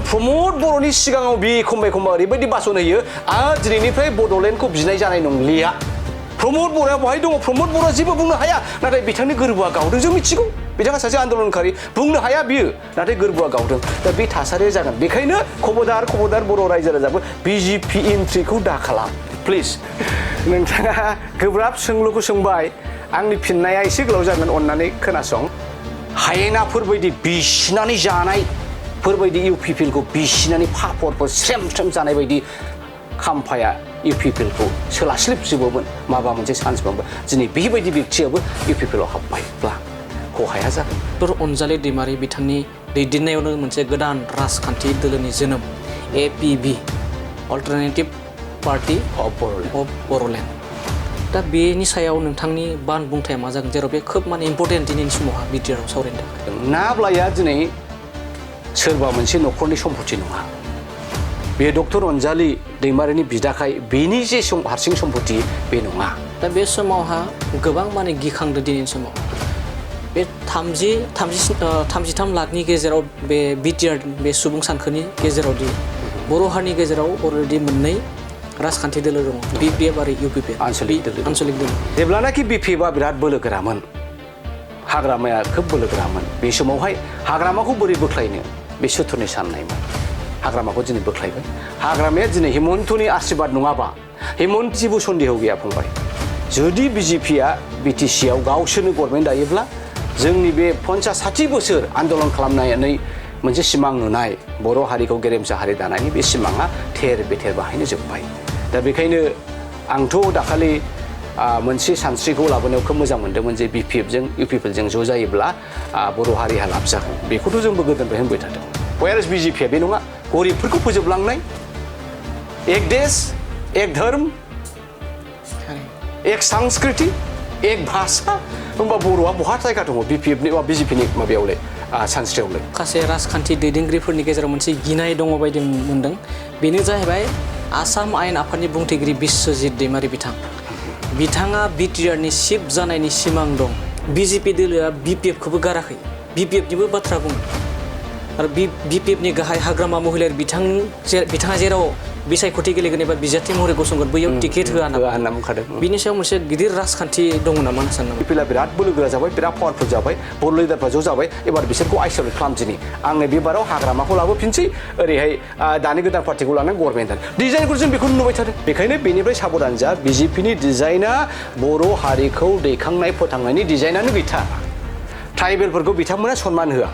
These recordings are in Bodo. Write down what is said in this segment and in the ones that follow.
प्रमोद बर'नि सिगाङाव बे एखमबा ओरैबायदि बासन होयो दिनैनिफ्राय बड'लेण्डखौ बिनाय जानाय नंलिया प्रमोद बर'आ बहाय दङ प्रमोद बर'आ जेबो बुंनो हाया नाथाय बिथांनि गोरबोआ गावदों जों मिथिगौ बिथाङा सासे आन्दोलनकारि बुंनो हाया बियो नाथाय गोरबोआ गावदों दा बे थासारिया जागोन बेखायनो खबरदार बर' रायजो राजाबो बिजेपि एन्ट्रिखौ दाखालाम प्लिज नोंथाङा गोब्राब सोंलुखौ सोंबाय आंनि फिननाया एसे गोलाव जागोन अन्नानै खोनासं हायेनाफोरबायदि बिसिनानै जानायफोरबायदि UPPLखौ बिसिनानै पापरफोर स्रेम जानाय बायदि खाम्फाया UPPLखौ सोलास्लिबजोबोमोन माबा मोनसे चान्स मोनबा दिनै बेबायदि व्यक्तियाबो UPPLआव हाबबायब्ला खहाया जागोन डक्टर अनजालि दैमारि बिथांनि दैदेननायावनो मोनसे गोदान राजखान्थि दोलोनि जोनोम APB alternative party of Boroland दा बेनि सायाव नोंथांनि बानबुंथाया मा जागोन जेराव बे खोब माने इम्पर्टेन्ट दिनैनि समावहा बिटिआरआव सावरायनो थाखाय नाब्लाया दिनै सोरबा मोनसे न'खरनि सम्पति नङा बे डक्टर अनजालि दैमारिनि बिदाखाय बेनि जे हारसिं सम्पति बे नङा दा बे समावहा गोबां माने गिखांदो दिनैनि समाव बे 33 लाखनि गेजेराव बे बिटिआर बे सुबुं सानखोनि गेजेरावदि बर' हारिनि गेजेराव अलरेडि मोननै राजखान्थि दोलो दङ BPF आरो UPPL आनसलिक दोलो जेब्लानाखि BPFआ बिराद बोलोगोरामोन हाग्रामाया खोब बोलोगोरामोन बे समावहाय हाग्रामाखौ बोरै बोख्लायनो बे सुथुरनि साननायमोन हाग्रामाखौ दिनै बोख्लायबाय हाग्रामाया दिनै हिमन्तनि आशीर्बाद नङाबा हिमन्त जेबो सन्देह गैया फंबाय जुदि BJPआ BTCआव गावसोरनो गभर्नमेन्ट दायोब्ला जोंनि बे 50-60 बोसोर आन्दोलन खालामनानै मोनसे सिमां नुनाय बर' हारिखौ गेरेमसा हारि दानायनि बे सिमाङा थेर बेथेर बाहायनो जोब्बाय दा बेखायनो आंथ' दाखालि मोनसे सानस्रिखौ लाबोनायाव खोब मोजां मोन्दोंमोन जे BPFजों UPPLजों ज' जायोब्ला बर' हारिहा लाब जागोन बेखौथ' जोंबो गोदोनिफ्राय होनबाय थादों वेयारएस BJPआ बे नङा गरिबफोरखौ फोजोबलांनाय एक देश एक धर्म एक संस्कृति एक भाषा होमबा बर'आ बहा जायगा दङ BPFनि बा BJPनि माबायावलाय सानस्रियावलाय माखासे राजखान्थि दैदेनगिरिफोरनि गेजेराव मोनसे गिनाय दङ बायदि मोन्दों बेनो जाहैबाय आसाम आयेन आफादनि बुंथिगिरि बिश्वजित दैमारि बिथाङा बिटिआरनि चिफ जानायनि सिमां दं BJP दोलोआ BPFखौबो गाराखै BPFनिबो बाथ्रा बुङो आरो BPFनि गाहाय हाग्रामा महिलारि बिथाङा जेराव बिसायख'थि गेलेगोन एबा बिजाथि महरै गसंगोन बैयाव टिकेट होआ होनना बुंखादों बिनि सायाव मोनसे गिदिर राजखान्थि दङ नामा सानो UPPLआ बिराद बोलोगोरा जाबाय बिराद पावारफुल जाबाय बर' लिडारफ्रा ज' जाबाय एबार बिसोरखौ आइसोलेट खालामदिनि आङो बे बाराव हाग्रामाखौ लाबोफिनसै ओरैहाय दानि गोदान पार्टिखौ लानानै गभर्नमेन्ट डिजाइनखौ जों बेखौ नुबाय थादों बेखायनो बेनिफ्राय साबधान जा BJPनि डिजाइना बर' हारिखौ दैखांनाय फोथांनायनि डिजाइनानो गैथा ट्राइबेलफोरखौ बिथांमोना सनमान होआ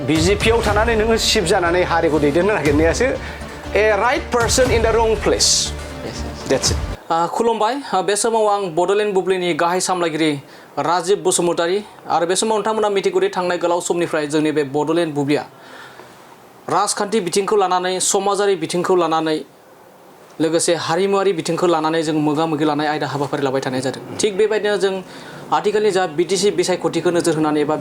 BJPआव थानानै नोङो चिफ जानानै हारिखौ दैदेननो नागिरनायासो a right person in the wrong place. That's it. खुलुमबाय बे समाव आं बड'लेण्ड बुब्लिनि गाहाय सामलायगिरि राजिब बसुमतारी आरो बे समाव नोंथांमोना मिथिगौदि थांनाय गोलाव समनिफ्राय जोंनि बे बड'लेण्ड बुब्लिया राजखान्थि बिथिंखौ लानानै समाजारि बिथिंखौ लानानै लोगोसे हारिमुवारि बिथिंखौ लानानै जों मोगा-मोगि लानाय आयदा हाबाफारि लाबाय थानाय जादों थिग बेबायदिनो जों आथिखालनि जा BTC बिसायख'थिखौ नोजोर होनानै एबा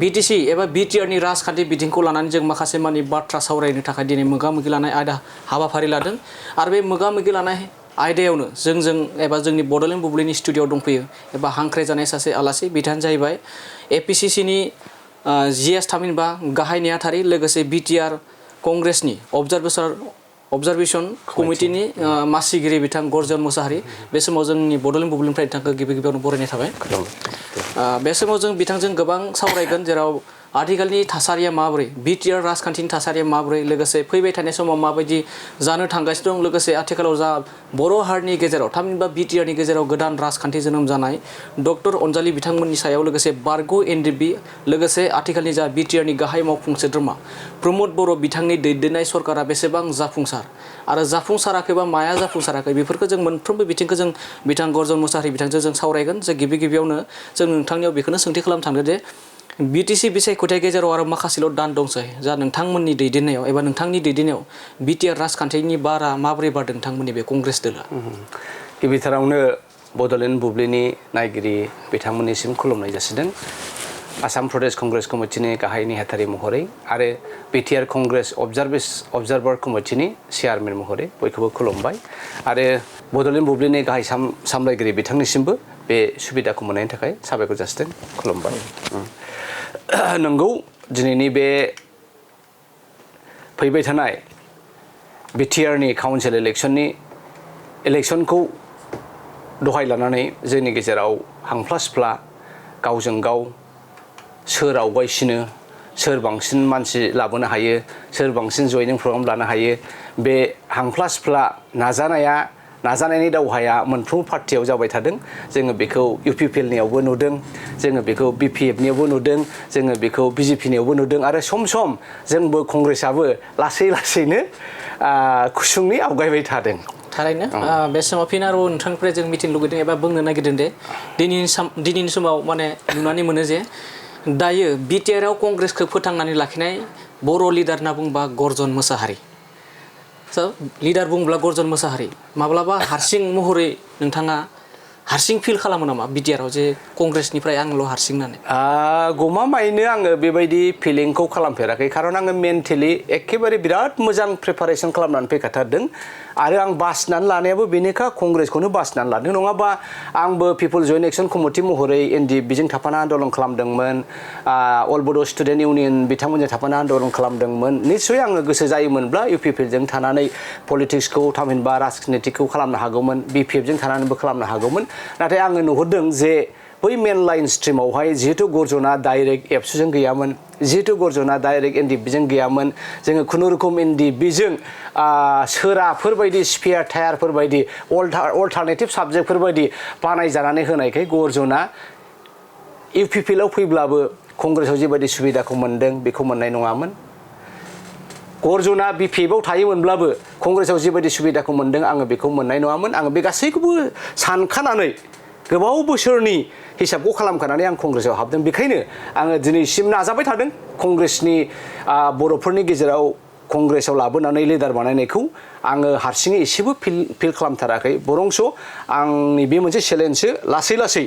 BTC एबा बिटिआरनि राजखान्थि बिथिंखौ लानानै जों माखासे मानि बाथ्रा सावरायनो थाखाय दिनै मोगा-मोगि लानाय आयदा हाबाफारि लादों आरो बे मोगा-मोगि लानाय आयदायावनो जों एबा जोंनि बड'लेण्ड बुब्लिनि स्टुडिअ'आव दंफैयो एबा हांख्रायजानाय सासे आलासि बिथाङानो जाहैबाय APCCनि GS थामहिनबा गाहाय नेहाथारि लोगोसे बिटिआर कंग्रेसनि अबजारभेसन कमिटिनि मासिगिरि बिथां गर्जन मुसाहारि बे समाव जोंनि बड'लेण्ड बुब्लिनिफ्राय बिथांखौ गिबियावनो बरायनाय थाबाय बे समाव जों बिथांजों गोबां सावरायगोन जेराव आथिखालनि थासारिया माबोरै बिटिआर राजखान्थिनि थासारिया माबोरै लोगोसे फैबाय थानाय समाव माबायदि जानो थांगासिनो दं लोगोसे आथिखालाव जा बर' हारिनि गेजेराव थामहिनबा बिटिआरनि गेजेराव गोदान राजखान्थि जोनोम जानाय डक्टर अनजालि बिथांमोननि सायाव लोगोसे बारग' NDP लोगोसे आथिखालनि जा बिटिआरनि गाहाय मावफुं सोद्रोमा प्रमोद बर' बिथांनि दैदेननाय सरकारा बेसेबां जाफुंसार आरो जाफुंसाराखैबा माया जाफुंसाराखै बेफोरखौ जों मोनफ्रोमबो बिथिंखौ जों बिथां गर्जन मुसाहारि बिथांजों जों सावरायगोन जे गिबियावनो जों नोंथांनियाव बेखौनो सोंथि खालामनो थांदों जे BTC बिसायख'थि गेजेराव आरो माखासेल' दान दंसै जा नोंथांमोननि दैदेननायाव एबा नोंथांनि दैदेननायाव बिटिआर राजखान्थिनि बारा माबोरै बारदों नोंथांमोननि बे कंग्रेस दोला गिबिथारावनो बड'लेण्ड बुब्लिनि नायगिरि बिथांमोननिसिम खुलुमनाय जासिदों आसाम प्रदेश कंग्रेस कमिटिनि गाहाय नेहाथारि महरै आरो बिटिआर कंग्रेस अबजार्भार कमिटिनि चेयारमेन महरै बयखौबो खुलुमबाय आरो बड'लेण्ड बुब्लिनि गाहाय सामलायगिरि बिथांनिसिमबो बे सुबिदाखौ मोननायनि थाखाय साबायखर जासिदों खुलुमबाय नंगौ दिनैनि बे फैबाय थानाय बिटिआरनि काउन्सिल इलेक्शनखौ दहाय लानानै जोंनि गेजेराव हांफ्ला सिफ्ला गावजों गाव सोर आवगायसिनो सोर बांसिन मानसि लाबोनो हायो सोर बांसिन जयनिं प्रग्राम लानो हायो बे हांफ्ला सिफ्ला नाजानायनि दावहाया मोनफ्रोमबो पार्टियाव जाबाय थादों जोङो बेखौ UPPL नियावबो नुदों जोङो बेखौ BPF नियावबो नुदों जोङो बेखौ BJP नियावबो नुदों आरो सम सम जोंबो कंग्रेसआबो लासैनो कुसुंनि आवगायबाय थादों थारैनो बे समाव फिन आरो नोंथांनिफ्राय जों मिथिनो लुगैदों एबा बुंनो नागिरदों दे दिनैनि समाव माने नुनानै मोनो जे दायो बिटिआरआव कंग्रेसखौ फोथांनानै लाखिनाय बर' लिडार होनना बुंबा गर्जन मोसाहारि लिडार बुंब्ला गर्जन मोसाहारि माब्लाबा हारसिं महरै नोंथाङा हारसिं फिल खालामो नामा बिटिआरआव जे कंग्रेसनिफ्राय आंल' हारसिं होननानै गमामायैनो आङो बेबायदि फिलिंखौ खालामफेराखै खारन आङो मेन्टेलि एखेबारे बिराद मोजां प्रिपारेसन खालामनानै फैखाथारदों आरो आं बासिनानै लानायाबो बेनोखा कंग्रेसखौनो बासिनानै लादों नङाबा आंबो पिपल जयेन्ट एक्सन कमिटि महरै NDBजों थाफाना आन्दलन खालामदोंमोन अल बड' स्टुडेन्ट इउनियन बिथांमोनजों थाफाना आन्दलन खालामदोंमोन निस्सय आङो गोसो जायोमोनब्ला UPPLजों थानानै पलिटिक्सखौ थामहिनबा राजनितिखौ खालामनो हागौमोन BPFजों थानानैबो खालामनो हागौमोन नाथाय आङो नुहुरदों जे बै मेन लाइन स्ट्रिमावहाय जिहेतु गर्जना डाइरेक्ट एबसुजों गैयामोन जिहेतु गर्जना डाइरेक्ट NDBजों गैयामोन जोङो खुनुरुखुम NDBजों सोराफोरबायदि स्पेयार टायारफोरबायदि अल्टारनेटिभ साबजेक्टफोरबायदि बानायजानानै होनायखाय गर्जना UPPLआव फैब्लाबो कंग्रेसआव जेबायदि सुबिदाखौ मोनदों बेखौ मोननाय नङामोन गर्जना BPFआव थायोमोनब्लाबो कंग्रेसआव जेबायदि सुबिदाखौ मोनदों आङो बेखौ मोननाय नङामोन आङो बे गासैखौबो सानखानानै गोबाव बोसोरनि हिसाबखौ खालामखानानै आं कंग्रेसआव हाबदों बेखायनो आङो दिनैसिम नाजाबाय थादों कंग्रेसनि बर'फोरनि गेजेराव कंग्रेसआव लाबोनानै लिडार बानायनायखौ आङो हारसिङै एसेबो फिल खालामथाराखै बरंस आंनि बे मोनसे चेलेन्जसो लासै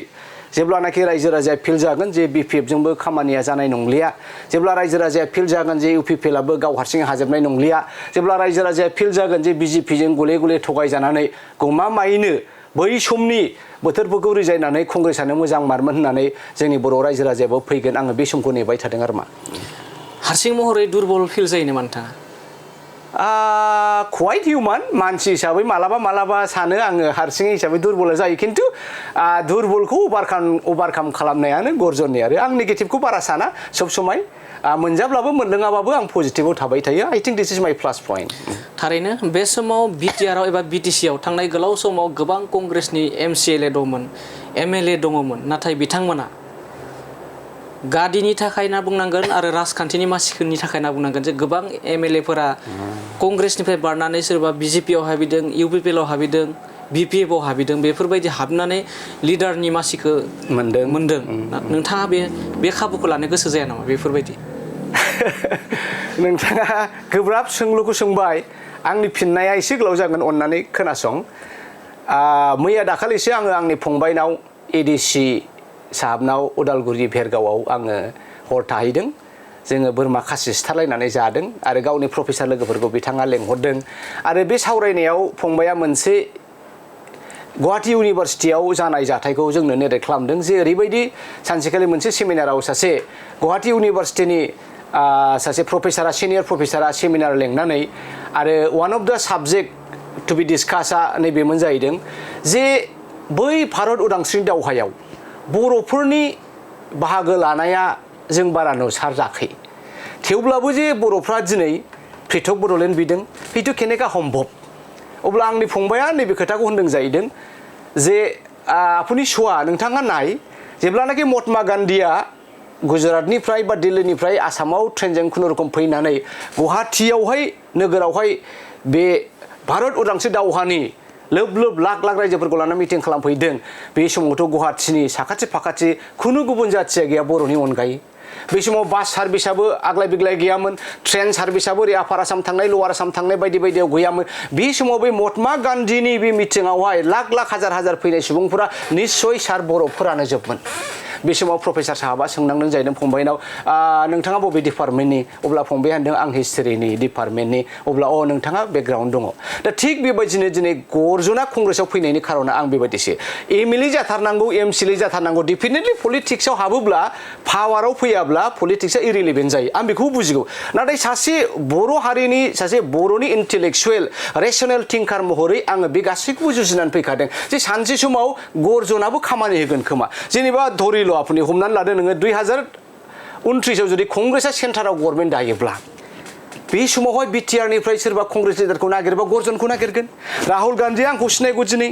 जेब्लानाखि रायजो राजाया फिल जागोन जे BPFजोंबो खामानिया जानाय नंलिया जेब्ला रायजो राजाया फिल जागोन जे UPPLआबो गाव हारसिङै हाजोबनाय नंलिया जेब्ला रायजो राजाया फिल जागोन जे BJPजों गले थगायजानानै गमामायैनो बै समनि बोथोरफोरखौ रिजायनानै कंग्रेसआनो मोजां मारमोन होननानै जोंनि बर' रायजो राजायाबो फैगोन आङो बे समखौ नेबाय थादों आरो मा हारसिं महरै दुरबल फिल जायो नामा नोंथाङा क्वाइट हिउमान मानसि हिसाबै मालाबा सानो आङो हारसिङै हिसाबै दुरबल जायो खिन्थु दुरबलखौ अभारकाम खालामनायानो गर्जननि आरो आं नेगेटिभखौ बारा साना सब समाय मोनजाब्लाबो मोनलोङाबाबो आं पजिटिभआव थाबाय थायो आई थिंक दिस इज माय प्लास पइन्ट थारैनो बे समाव बिटिआरआव एबा BTCआव थांनाय गोलाव समाव गोबां कंग्रेसनि MCLA दंमोन MLA दङमोन नाथाय बिथांमोना गादिनि थाखाय होनना बुंनांगोन आरो राजखान्थिनि मानसिफोरनि थाखाय होनना बुंनांगोन जे गोबां MLAफोरा कंग्रेसनिफ्राय बारनानै सोरबा BJPआव हाबैदों UPPLआव हाबैदों BPFआव हाबैदों बेफोरबायदि हाबनानै लिडारनि मासिखौ मोनदों नोंथाङा बे खाबुखौ लानो गोसो जाया नामा बेफोरबायदि नोंथाङा गोब्राब सोंलुखौ सोंबाय आंनि फिननाया एसे गोलाव जागोन अननानै खोनासं मैया दाखालिसो आङो आंनि फंबायनाव ADC साहाबनाव उदालगुरि भेरगावआव आङो हर थाहैदों जोङो बोरमा खासि सिथारलायनानै जादों आरो गावनि प्रफेसार लोगोफोरखौ बिथाङा लेंहरदों आरो बे सावरायनायाव फंबाया मोनसे गुवाहाटी इउनिभार्सिटियाव जानाय जाथायखौ जोंनो नेरेक्ट खालामदों जे ओरैबायदि सानसेखालि मोनसे सेमिनाराव सासे गुवाहाटी इउनिभार्सिटिनि सासे प्रफेसारा सिनियर प्रफेसारा सेमिनार लेंनानै आरो वान अफ द साबजेक्ट टु बि डिसकासआ नैबेमोन जाहैदों जे बै भारत उदांस्रिनि दावहायाव बर'फोरनि बाहागो लानाया जों बारा नुसाराखै थेवब्लाबो जे बर'फ्रा दिनै पृथक बड'लेण्ड बिदों बेथ' केनेका सम्भब अब्ला आंनि फंबाया नैबे खोथाखौ होनदों जाहैदों जे आपुनि सुवा नोंथाङा नाय जेब्लानाखि महात्मा गान्धीया गुजरातनिफ्राय बा दिल्लीनिफ्राय आसामाव ट्रेनजों खुनुरुखुम फैनानै गुवाहाटीयावहाय नोगोरावहाय बे भारत उदांस्रि दावहानि लोब लाख रायजोफोरखौ लाना मिटिं खालामफैदों बे समावथ' गुवाहाटीनि साखाथि फाखाथि खुनु गुबुन जाथिया गैया बर'नि अनगायै बे समाव बास सार्भिसआबो आग्लाय बिग्लाय गैयामोन ट्रेन सार्भिसआबो ओरै आपार आसाम थांनाय लवार आसाम थांनाय बायदि बायदियाव गैयामोन बे समाव बे महात्मा गान्धीनि बे मिटिङावहाय लाख हाजार फैनाय सुबुंफोरा निस्सय सार बर'फोरानो जोबमोन बे समाव प्रफेसार साहाबा सोंनांदों जाहैदों फंबायनाव नोंथाङा बबे डिपार्टमेन्टनि अब्ला फंबाया होनदों आं हिस्ट्रिनि डिपार्टमेन्टनि अब्ला नोंथाङा बेकग्राउन्ड दङ दा थिग बेबायदिनो दिनै गर्जना कंग्रेसाव फैनायनि खार'ना आं बेबायदिसो एमएलए जाथारनांगौ एमसिएलए जाथारनांगौ डेफिनेटलि पलिटिक्सआव हाबोब्ला पावाराव फैयाब्ला पलिटिक्सआ इरिलेभेन्ट जायो आं बेखौ बुजिगौ नाथाय सासे बर' हारिनि सासे बर'नि इन्टेलेक्सुवेल रेसनेल थिंकार महरै आङो बे गासैखौबो जुजिनानै फैखादों जे सानसे समाव गर्जनाबो खामानि होगोन खोमा जेनेबा धरिल' आपुनि हमनानै लादो नोङो 2029आव जुदि कंग्रेसआ सेन्टाराव गभर्नमेन्ट दायोब्ला बे समावहाय बिटिआरनिफ्राय सोरबा कंग्रेस लिडारखौ नागिरबा गर्जनखौ नागिरगोन राहुल गान्धीआ आंखौ सिनायगौ दिनै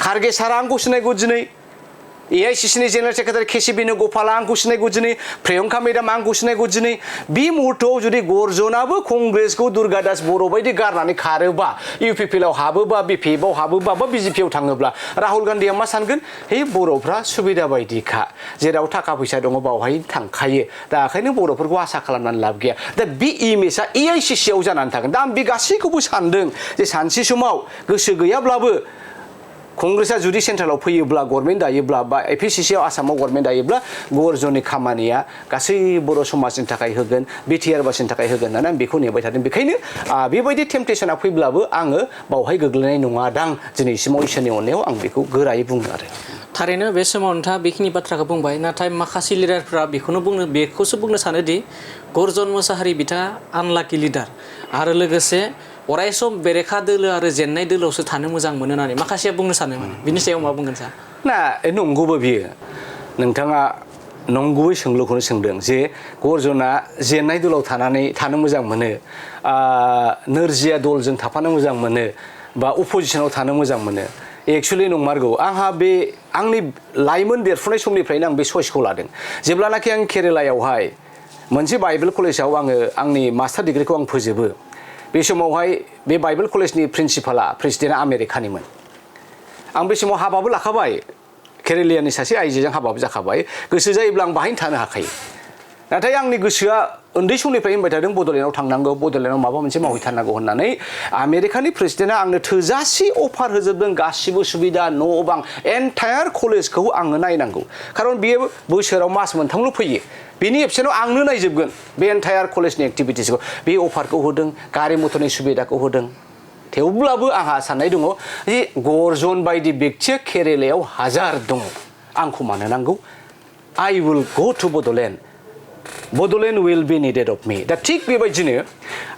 खारगे सारा आंखौ सिनायगौ दिनै एआईसीसीनि जेनेरेल सेक्रेटारि केसि बेनुगपालआ आंखौ सिनायगौ दिनै प्रियंका मेडाम आंखौ सिनायगौ दिनै बे मुहूर्तआव जुदि गर्जनाबो कंग्रेसखौ दुर्गा दास बर' बायदि गारनानै खारोबा इउपिपिएलआव हाबोबा बिपिएफआव हाबोबा बा बिजेपिआव थाङोब्ला राहुल गान्धीआ मा सानगोन हे बर'फ्रा सुबिदा बायदिखा जेराव थाखा फैसा दङ बावहाय थांखायो दा ओंखायनो बर'फोरखौ आसा खालामनानै लाब गैया दा बे इमेजआ एआईसीसीआव जानानै थागोन दा आं बे गासैखौबो सानदों जे सानसे समाव गोसो गैयाब्लाबो कंग्रेसआ जुदि सेन्ट्रेलाव फैयोब्ला गभर्नमेन्ट दायोब्ला बा एपिसिसिआव आसामाव गभर्नमेन्ट दायोब्ला गर्जननि खामानिया गासै बर' समाजनि थाखाय होगोन बिटिआर बासिनि थाखाय होगोन होननानै आं बेखौ नेबाय थादों बेखायनो बेबायदि टेम्पटेसना फैब्लाबो आङो बावहाय गोग्लैनाय नङादां दिनैसिमाव इसोरनि अननायाव आं बेखौ गोरायै बुङो आरो थारैनो बे समाव नोंथाङा बेखिनि बाथ्राखौ बुंबाय नाथाय माखासे लिडारफ्रा बेखौसो बुंनो सानोदि गर्जन मोसाहारि बिथाङा आनलाकि लिडार आरो लोगोसे अरायसम बेरेखा दोलो आरो जेननाय दोलोआवसो थानो मोजां मोनो होननानै माखासेया बुंनो सानो बिनि सायाव मा बुंगोन सार ना नंगौबो बियो नोंथाङा नंगुबै सोंलुखौनो सोंदों जे गर्जना जेननाय दोलोआव थानो मोजां मोनो नोरजिया दलजों थाफानो मोजां मोनो बा अपोजिसनाव थानो मोजां मोनो एक्सुवेलि नंमारगौ आंहा बे आंनि लाइमोन देरफुनाय समनिफ्रायनो आं बे चइसखौ लादों जेब्लानाखि आं केरेलायावहाय मोनसे बाइबेल कलेजाव आङो आंनि मास्टार डिग्रिखौ आं फोजोबो बे समावहाय बे बाइबेल कलेजनि प्रेसिडेन्टआ आमेरिकानिमोन आं बे समाव हाबाबो लाखाबाय केरेलियानि सासे आइजोजों हाबाबो जाखाबाय गोसो जायोब्ला आं बाहायनो थानो हाखायो नाथाय आंनि गोसोआ उन्दै समनिफ्राय होनबाय थादों बड'लेण्डआव थांनांगौ बड'लेण्डआव माबा मोनसे मावहैथारनांगौ होननानै आमेरिकानि प्रेसिडेन्टआ आंनो थोजासे अफार होजोबदों गासिबो सुबिदा न' बां एन्टायार कलेजखौ आंनो नायनांगौ खारन बियो बोसोराव मास मोनथामल' फैयो बेनि एबसेन्टआव आंनो नायजोबगोन बे एन्टायार कलेजनि एक्टिभिटिसखौ बे अफारखौ होदों गारि मथरनि सुबिदाखौ होदों थेवब्लाबो आंहा साननाय दङ जे गर्जन बायदि बेक्तिया केरेलायाव हाजार दङ आंखौ मानो नांगौ I will go to Bodoland will be needed of me दा थिग बेबायदिनो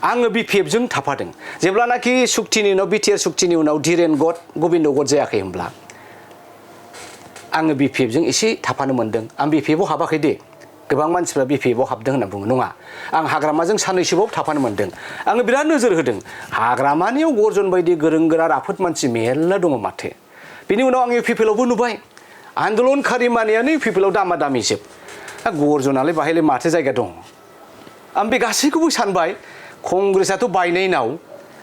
आङो बिपिएफजों थाफादों जेब्लानाखि सुक्तिनि उनाव बिटिआर सुक्तिनि उनाव धीरेन गबिन्द गड जायाखै होनब्ला आङो बिपिएफजों एसे थाफानो मोनदों आं बिपिएफआव हाबाखै दे गोबां मानसिफ्रा बिपिएफआव हाबदों होनना बुङो नङा आं हाग्रामाजों साननैसोबाव थाफानो मोनदों आङो बिराद नोजोर होदों हाग्रामानियाव गर्जन बायदि गोरों गोरा राफोद मानसि मेरला दङ माथो बिनि उनाव आं इउपिपिएलआवबो नुबाय आन्दलनखारि मानियानो इउपिपिएलआव दामा दामिजोब गर्जनालाय बाहायलाय माथो जायगा दं आं बे गासैखौबो सानबाय कंग्रेसआथ' बायनायनाव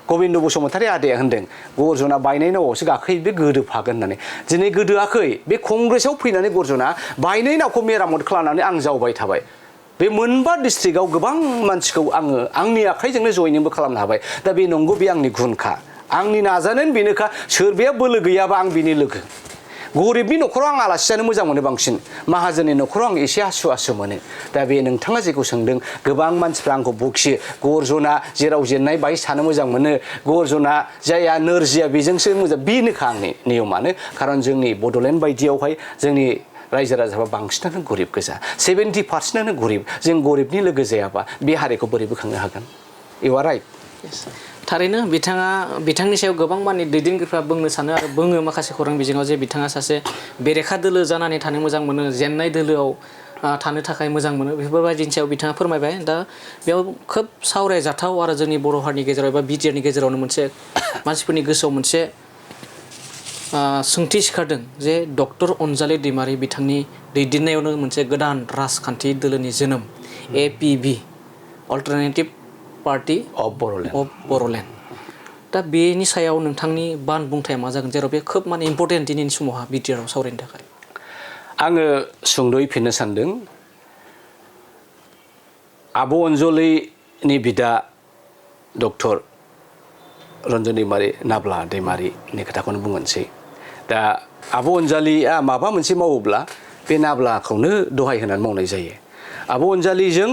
गबिन्द बसुमतारी आदाया होनदों गर्जना बायनायनावआवसो गाखोयो बे गोदोफागोन होननानै दिनै गोदोआखै बे कंग्रेसआव फैनानै गर्जना बायनायनावखौ मेरामत खालामनानै आं जावबाय थाबाय बे मोनबा डिस्ट्रिक्टआव गोबां मानसिखौ आङो आंनि आखाइजोंनो जयनिंबो खालामनो हाबाय दा बे नंगौ बे आंनि गुनखा आंनि नाजानायानो बेनोखा सोरबाया बोलो गैयाबा आं बिनि लोगो गरिबनि न'खराव आं आलासि जानो मोजां मोनो बांसिन माहाजोननि न'खराव आं एसे आसु आसु मोनो दा बे नोंथाङा जेखौ सोंदों गोबां मानसिफ्रा आंखौ बखियो गर्जना जेराव जेननाय बाहाय थानो मोजां मोनो गर्जना जायहा नोरजिया बेजोंसो मोजां बेनोखा आंनि नियमानो खारन जोंनि बड'लेण्ड बायदियावहाय जोंनि रायजो राजाफ्रा बांसिनानो गरिब गोजा 70% गरिब जों गरिबनि लोगो जायाबा बे हारिखौ बोरै बोखांनो हागोन इउ आर राइट थारैनो बिथांनि सायाव गोबां माने दैदेनगिरिफ्रा बुंनो सानो आरो बुङो माखासे खौरां बिजोङाव जे बिथाङा सासे बेरेखा दोलो जानानै थानो मोजां मोनो जेननाय दोलोआव थानो थाखाय मोजां मोनो बेफोरबायदिनि सायाव बिथाङा फोरमायबाय दा बेयाव खोब सावरायजाथाव आरो जोंनि बर' हारिनि गेजेराव एबा बिटिआरनि गेजेरावनो मोनसे मानसिफोरनि गोसोआव मोनसे सोंथि सिखारदों जे डक्टर अनजालि दैमारि बिथांनि दैदेननायावनो मोनसे गोदान राजखान्थि दोलोनि जोनोम एपिबि अल्टारनेटिभ पार्टी अफ बर'लेण्ड दा बेनि सायाव नोंथांनि बानबुंथाया मा जागोन जेराव बे खोब माने इम्पर्टेन्ट दिनैनि समावहा बिटिआरआव सावरायनो थाखाय आङो सुंद'यै फिननो सानदों आब' अनजलिनि बिदा डक्टर रन्जन दैमारि नाब्ला दैमारिनि खोथाखौनो बुंनोसै दा आब' अनजालिया माबा मोनसे मावोब्ला बे नाब्लाखौनो दहाय होनानै मावनाय जायो आब' अनजालिजों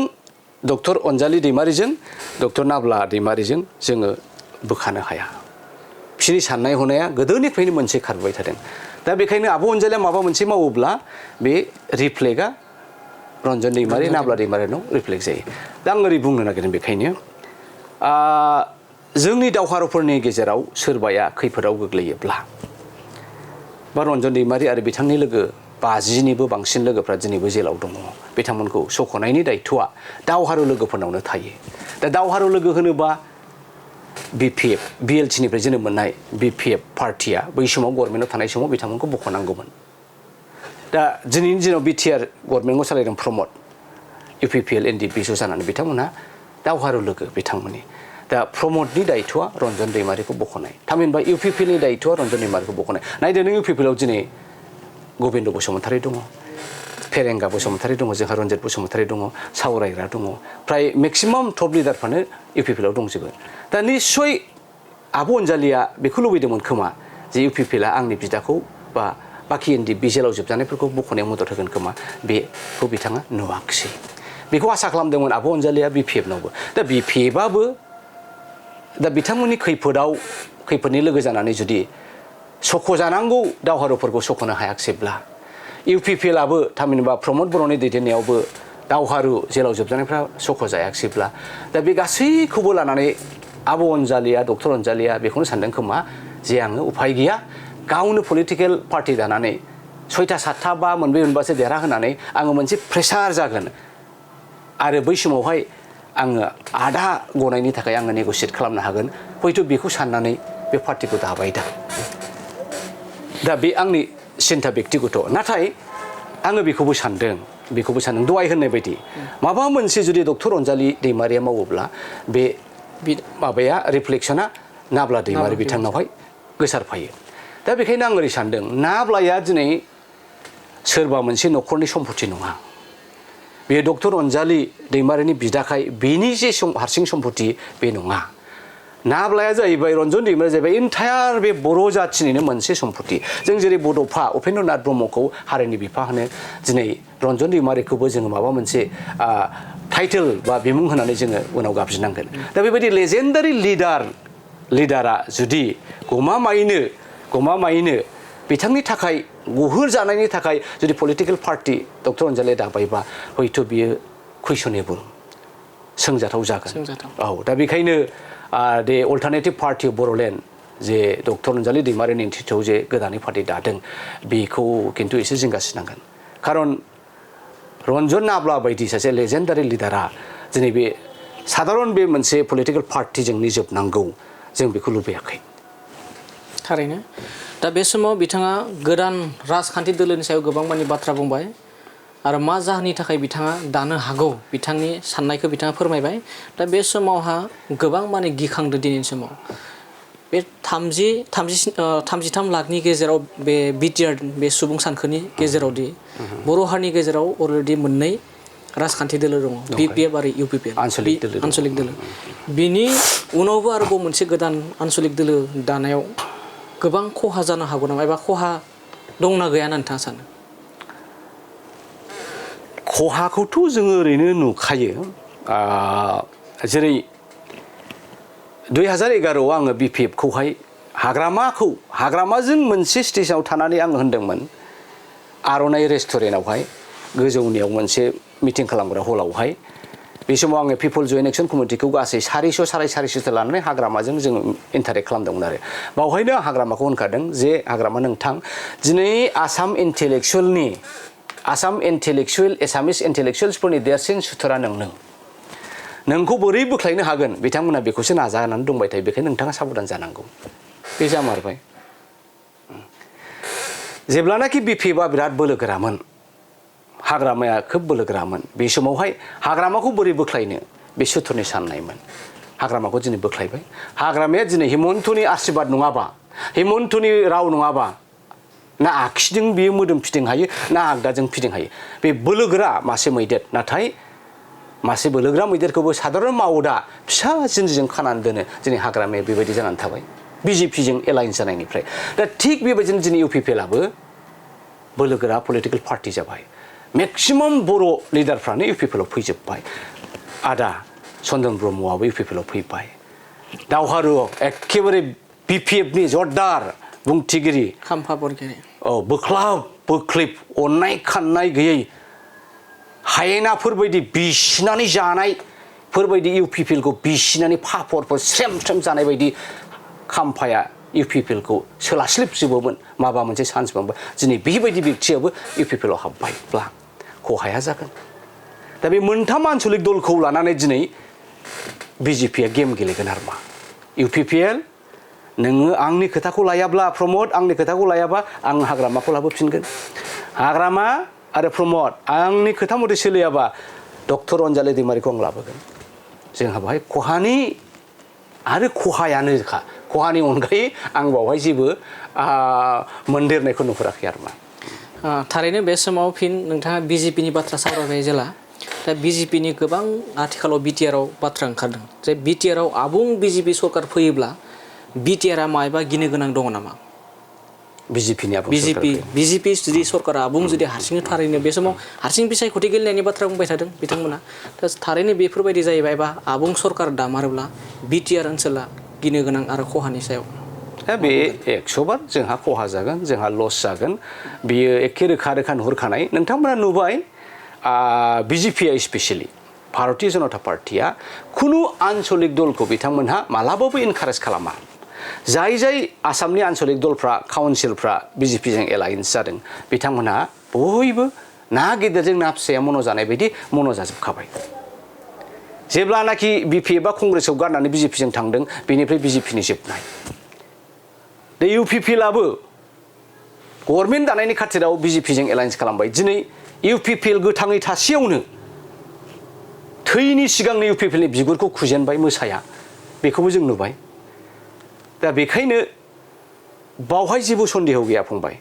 डक्टर अनजालि दैमारिजों डक्टर नाब्ला दैमारिजों जोङो बोखानो हाया बिसोरनि साननाय हनाया गोदोनिफ्रायनो मोनसे खारबाय थादों दा बेखायनो आब' अनजालिया माबा मोनसे मावोब्ला बे रिफ्लेक्टआ रन्जन दैमारि नाब्ला दैमारिनाव रिफ्लेक्ट जायो दा आं ओरै बुंनो नागिरदों बेखायनो जोंनि दावहारुफोरनि गेजेराव सोरबाया खैफोदाव गोग्लैयोब्ला बा रन्जन दैमारि आरो बिथांनि लोगो 50निबो बांसिन लोगोफ्रा दिनैबो जेलाव दङ बिथांमोनखौ सख'नायनि दायथ'आ दावहारु लोगोफोरनावनो थायो दा दावहारु लोगो होनोबा BPF BLTनिफ्राय जोनोम मोननाय BPF पार्टिया बै समाव गभर्नमेन्टआव थानाय समाव बिथांमोनखौ बख'नांगौमोन दा दिनैनि दिनाव BTR गभर्नमेन्टखौ सालायदों प्रमद UPPL NDP जानानै बिथांमोनहा दावहारु लोगो बिथांमोननि दा प्रमदनि दायथ'आ रन्जन दैमारिखौ बख'नाय थामहिनबा UPPLनि दायथ'आ रन्जन दैमारिखौ बख'नाय नायदो नों UPPLआव दिनै गबिन्द बसुमतारी दङ फेरेंगा बसुमतारी दङ जोंहा रन्जित बसुमतारी दङ सावरायग्रा दङ फ्राय मेक्सिमाम टप लिडारफ्रानो UPPLआव दंजोबो दा निस्सय आब' अनजालिया बेखौ लुबैदोंमोन खोमा जे UPPLआ आंनि बिदाखौ बा बाखि NDP जेलाव जोबजानायफोरखौ बख'नायाव मदद होगोन खोमा बेखौ बिथाङा नुवाखिसै बेखौ आसा खालामदोंमोन आब' अनजालिया BPFनावबो दा BPFआबो दा बिथांमोननि खैफोदनि लोगो जानानै जुदि सख'जानांगौ दावहारुफोरखौ सख'नो हायाखिसैब्ला UPPLआबो थामहिनबा प्रमद बर'नि दैदेननायावबो दावहारु जेलाव जोबजानायफ्रा सख'जायाखिसैब्ला दा बे गासैखौबो लानानै आब' अनजालिया डक्टर अनजालिया बेखौनो सानदों खोमा जे आङो उफाय गैया गावनो पलिटिकेल पार्टि दानानै 6टा 7टा बा मोनब्रै मोनबासो देरहाहोनानै आङो मोनसे प्रेसार जागोन आरो बै समावहाय आङो आधा गनायनि थाखाय आङो नेगसियेट खालामनो हागोन हयथ' बेखौ साननानै बे पार्टिखौ दाबाय दा बे आंनि सिन्था बेक्तिगत नाथाय आङो बेखौबो सानदों दहाय होननाय बायदि माबा मोनसे जुदि डक्टर अनजालि दैमारिया मावोब्ला बे माबाया रिफ्लेक्सना नाब्ला दैमारि बिथांनावहाय गोसारफायो दा बेखायनो आं ओरै सानदों नाब्लाया दिनै सोरबा मोनसे न'खरनि सम्पति नङा बे डक्टर अनजालि दैमारिनि बिदाखाय बेनि जे हारसिं सम्पति बे नङा नाब्लाया जाहैबाय रन्जन दैमारिया जाहैबाय इन्टायार बे बर' जाथिनिनो मोनसे सम्पति जों जेरै बड'फा उपेन्द्रनाथ ब्रह्मखौ हारिनि बिफा होनो दिनै रन्जन दैमारिखौबो जोङो माबा मोनसे टाइटेल बा बिमुं होनानै जोङो उनाव गाबज्रिनांगोन दा बेबायदि लेजेन्डारि लिडारा जुदि गमामायैनो बिथांनि थाखाय गुहुर जानायनि थाखाय जुदि पलिटिकेल पार्टि डक्टर अनजालिया दाबायबा हयथ' बियो कुइसनेबल सोंजाथाव जागोन औ दा बेखायनो दे अल्टारनेटिभ पार्टि अफ बर'लेण्ड जे डक्टर अनजालि दैमारिनि नेतृत्वआव जे गोदानै पार्टि दादों बेखौ खिन्थु एसे जिंगासिनांगोन खारन रन्जन नाब्ला बायदि सासे लेजेन्डारि लिडारा दिनै बे साधारन बे मोनसे पलिटिकेल पार्टिजोंनो जोबनांगौ जों बेखौ लुबैयाखै थारैनो दा बे समाव बिथाङा गोदान राजखान्थि दोलोनि सायाव गोबां मानि बाथ्रा बुंबाय आरो मा जाहोननि थाखाय बिथाङा दानो हागौ बिथांनि साननायखौ बिथाङा फोरमायबाय दा बे समावहा गोबां माने गिखांदो दिनैनि समाव बे 33 लाखनि गेजेराव बे BTR बे सुबुं सानखोनि गेजेरावदि बर' हारिनि गेजेराव अलरेडि मोननै राजखान्थि दोलो दङ BPF आरो UPPL आन्सलिक दोलो बिनि उनावबो आरोबाव मोनसे गोदान आन्सलिक दोलो दानायाव गोबां खहा जानो हागौ नामा एबा खहा दंना गैया होनना नोंथाङा सानो खहाखौथ' जोङो ओरैनो नुखायो जेरै 2011आव आङो BPFखौहाय हाग्रामाजों मोनसे स्टेजआव थानानै आङो होनदोंमोन आर'नाइ रेस्टुरेन्टआवहाय गोजौनियाव मोनसे मिटिं खालामग्रा हलावहाय बे समाव आङो पिपल जयेन्ट एक्सन कमिटिखौ गासै 400-450 लानानै हाग्रामाजों जोङो इन्टारेक्ट खालामदोंमोन आरो बावहायनो हाग्रामाखौ होनखादों जे हाग्रामा नोंथां दिनै एसामिस इन्टेलेक्सुवेल्सफोरनि देरसिन सुथुरा नोंखौ बोरै बोख्लायनो हागोन बिथांमोना बेखौसो नाजानानै दंबाय थायो बेखायनो नोंथाङा साबधान जानांगौ बे जामारबाय जेब्लानाखि BPFआ बिराद बोलोगोरामोन हाग्रामाया खोब बोलोगोरामोन बे समावहाय हाग्रामाखौ बोरै बोख्लायनो बे सुथुरनि साननायमोन हाग्रामाखौ दिनै बोख्लायबाय हाग्रामाया दिनै हिमन्तनि आशीर्बाद नङाबा हिमन्तनि राव नङाबा ना आगसिजों बियो मोदोम फिदिं हायो ना आगदाजों फिदिं हायो बे बोलोगोरा मासे मैदेर नाथाय मासे बोलोगोरा मैदेरखौबो साधारन मावदा फिसा जिन्जिजों खानानै दोनो दिनै हाग्रामाया बेबायदि जानानै थाबाय BJPजों एलायन्स जानायनिफ्राय दा थिग बेबायदिनो दिनै UPPLआबो बोलोगोरा पलिटिकेल पार्टी जाबाय मेक्सिमाम बर' लिडारफ्रानो UPPL आव फैजोब्बाय आदा चन्दन ब्रह्मआबो UPPL आव फैबाय दावहारुआव एखेबारे BPF नि जरदार बुंथिगिरि खाम्फा बरगिरि बोख्लाब बोख्लिब अननाय खाननाय गैयै हायेनाफोरबायदि बिसिनानै जानायफोरबायदि UPPL खौ बिसिनानै फाफरफोर स्रेम स्रेम जानाय बायदि खाम्फाया UPPL खौ सोलास्लिबजोबोमोन माबा मोनसे चान्स मोनबा दिनै बेबायदि व्यक्तियाबो UPPL आव हाबबायब्ला खहाया जागोन दा बे मोनथाम आन्चलिक दलखौ लानानै दिनै BJPआ गेम गेलेगोन आरो मा UPPL नोङो आंनि खोथाखौ लायाब्ला प्रमद आंनि खोथाखौ लायाबा आं हाग्रामाखौ लाबोफिनगोन हाग्रामा आरो प्रमद आंनि खोथा मथे सोलियाबा डक्टर अनजालि दैमारिखौ आं लाबोगोन जोंहा बेवहाय खहानि आरो खहायानोखा खहानि अनगायै आं बावहाय जेबो मोनदेरनायखौ नुहुराखै आरो मा थारैनो बे समाव फिन नोंथाङा BJPनि बाथ्रा सावरायबाय जेला दा BJPनि गोबां आथिखालाव BTR आव बाथ्रा ओंखारदों जे BTR आव आबुं BJP सरकार फैयोब्ला BTR मायबा गिनो गोनां दङ नामा BJP जुदि सरकारा आबुं जुदि हारसिङै थारैनो बे समाव हारसिं बिसायख'थि गेलेनायनि बाथ्रा बुंबाय थादों बिथांमोना दा थारैनो बेफोरबायदि जाहैबाय बा आबुं सरकार दामारोब्ला BTR ओनसोला गिनो गोनां आरो खहानि सायाव दा बे 100 बार जोंहा खहा जागोन जोंहा लस जागोन बियो एखे रोखा रोखा नुहुरखानाय नोंथांमोना नुबाय BJPआ स्पेसियेलि भारतीय जनता पार्टिया खुनु आन्चलिक दलखौ बिथांमोनहा मालाबाबो इनकारेज खालामा जाय आसामनि आन्चलिक दलफ्रा काउन्सिलफ्रा BJPजों एलायन्स जादों बिथांमोनहा बयबो ना गेदेरजों ना फिसाया मन' जानाय बायदि मन' जाजोबखाबाय जेब्लानाखि BP बा कंग्रेसआव गारनानै BJPजों थांदों बेनिफ्राय BJPनि जोबनाय दा UPPLआबो गभर्नमेन्ट दानायनि खाथिराव BJPजों एलायन्स खालामबाय दिनै UPPL गोथाङै थासेयावनो थैनि सिगांनि UPPLनि बिगुरखौ खुजेनबाय मोसाया बेखौबो जों नुबाय दा बेखायनो बावहाय जेबो सन्देह गैया फंबाय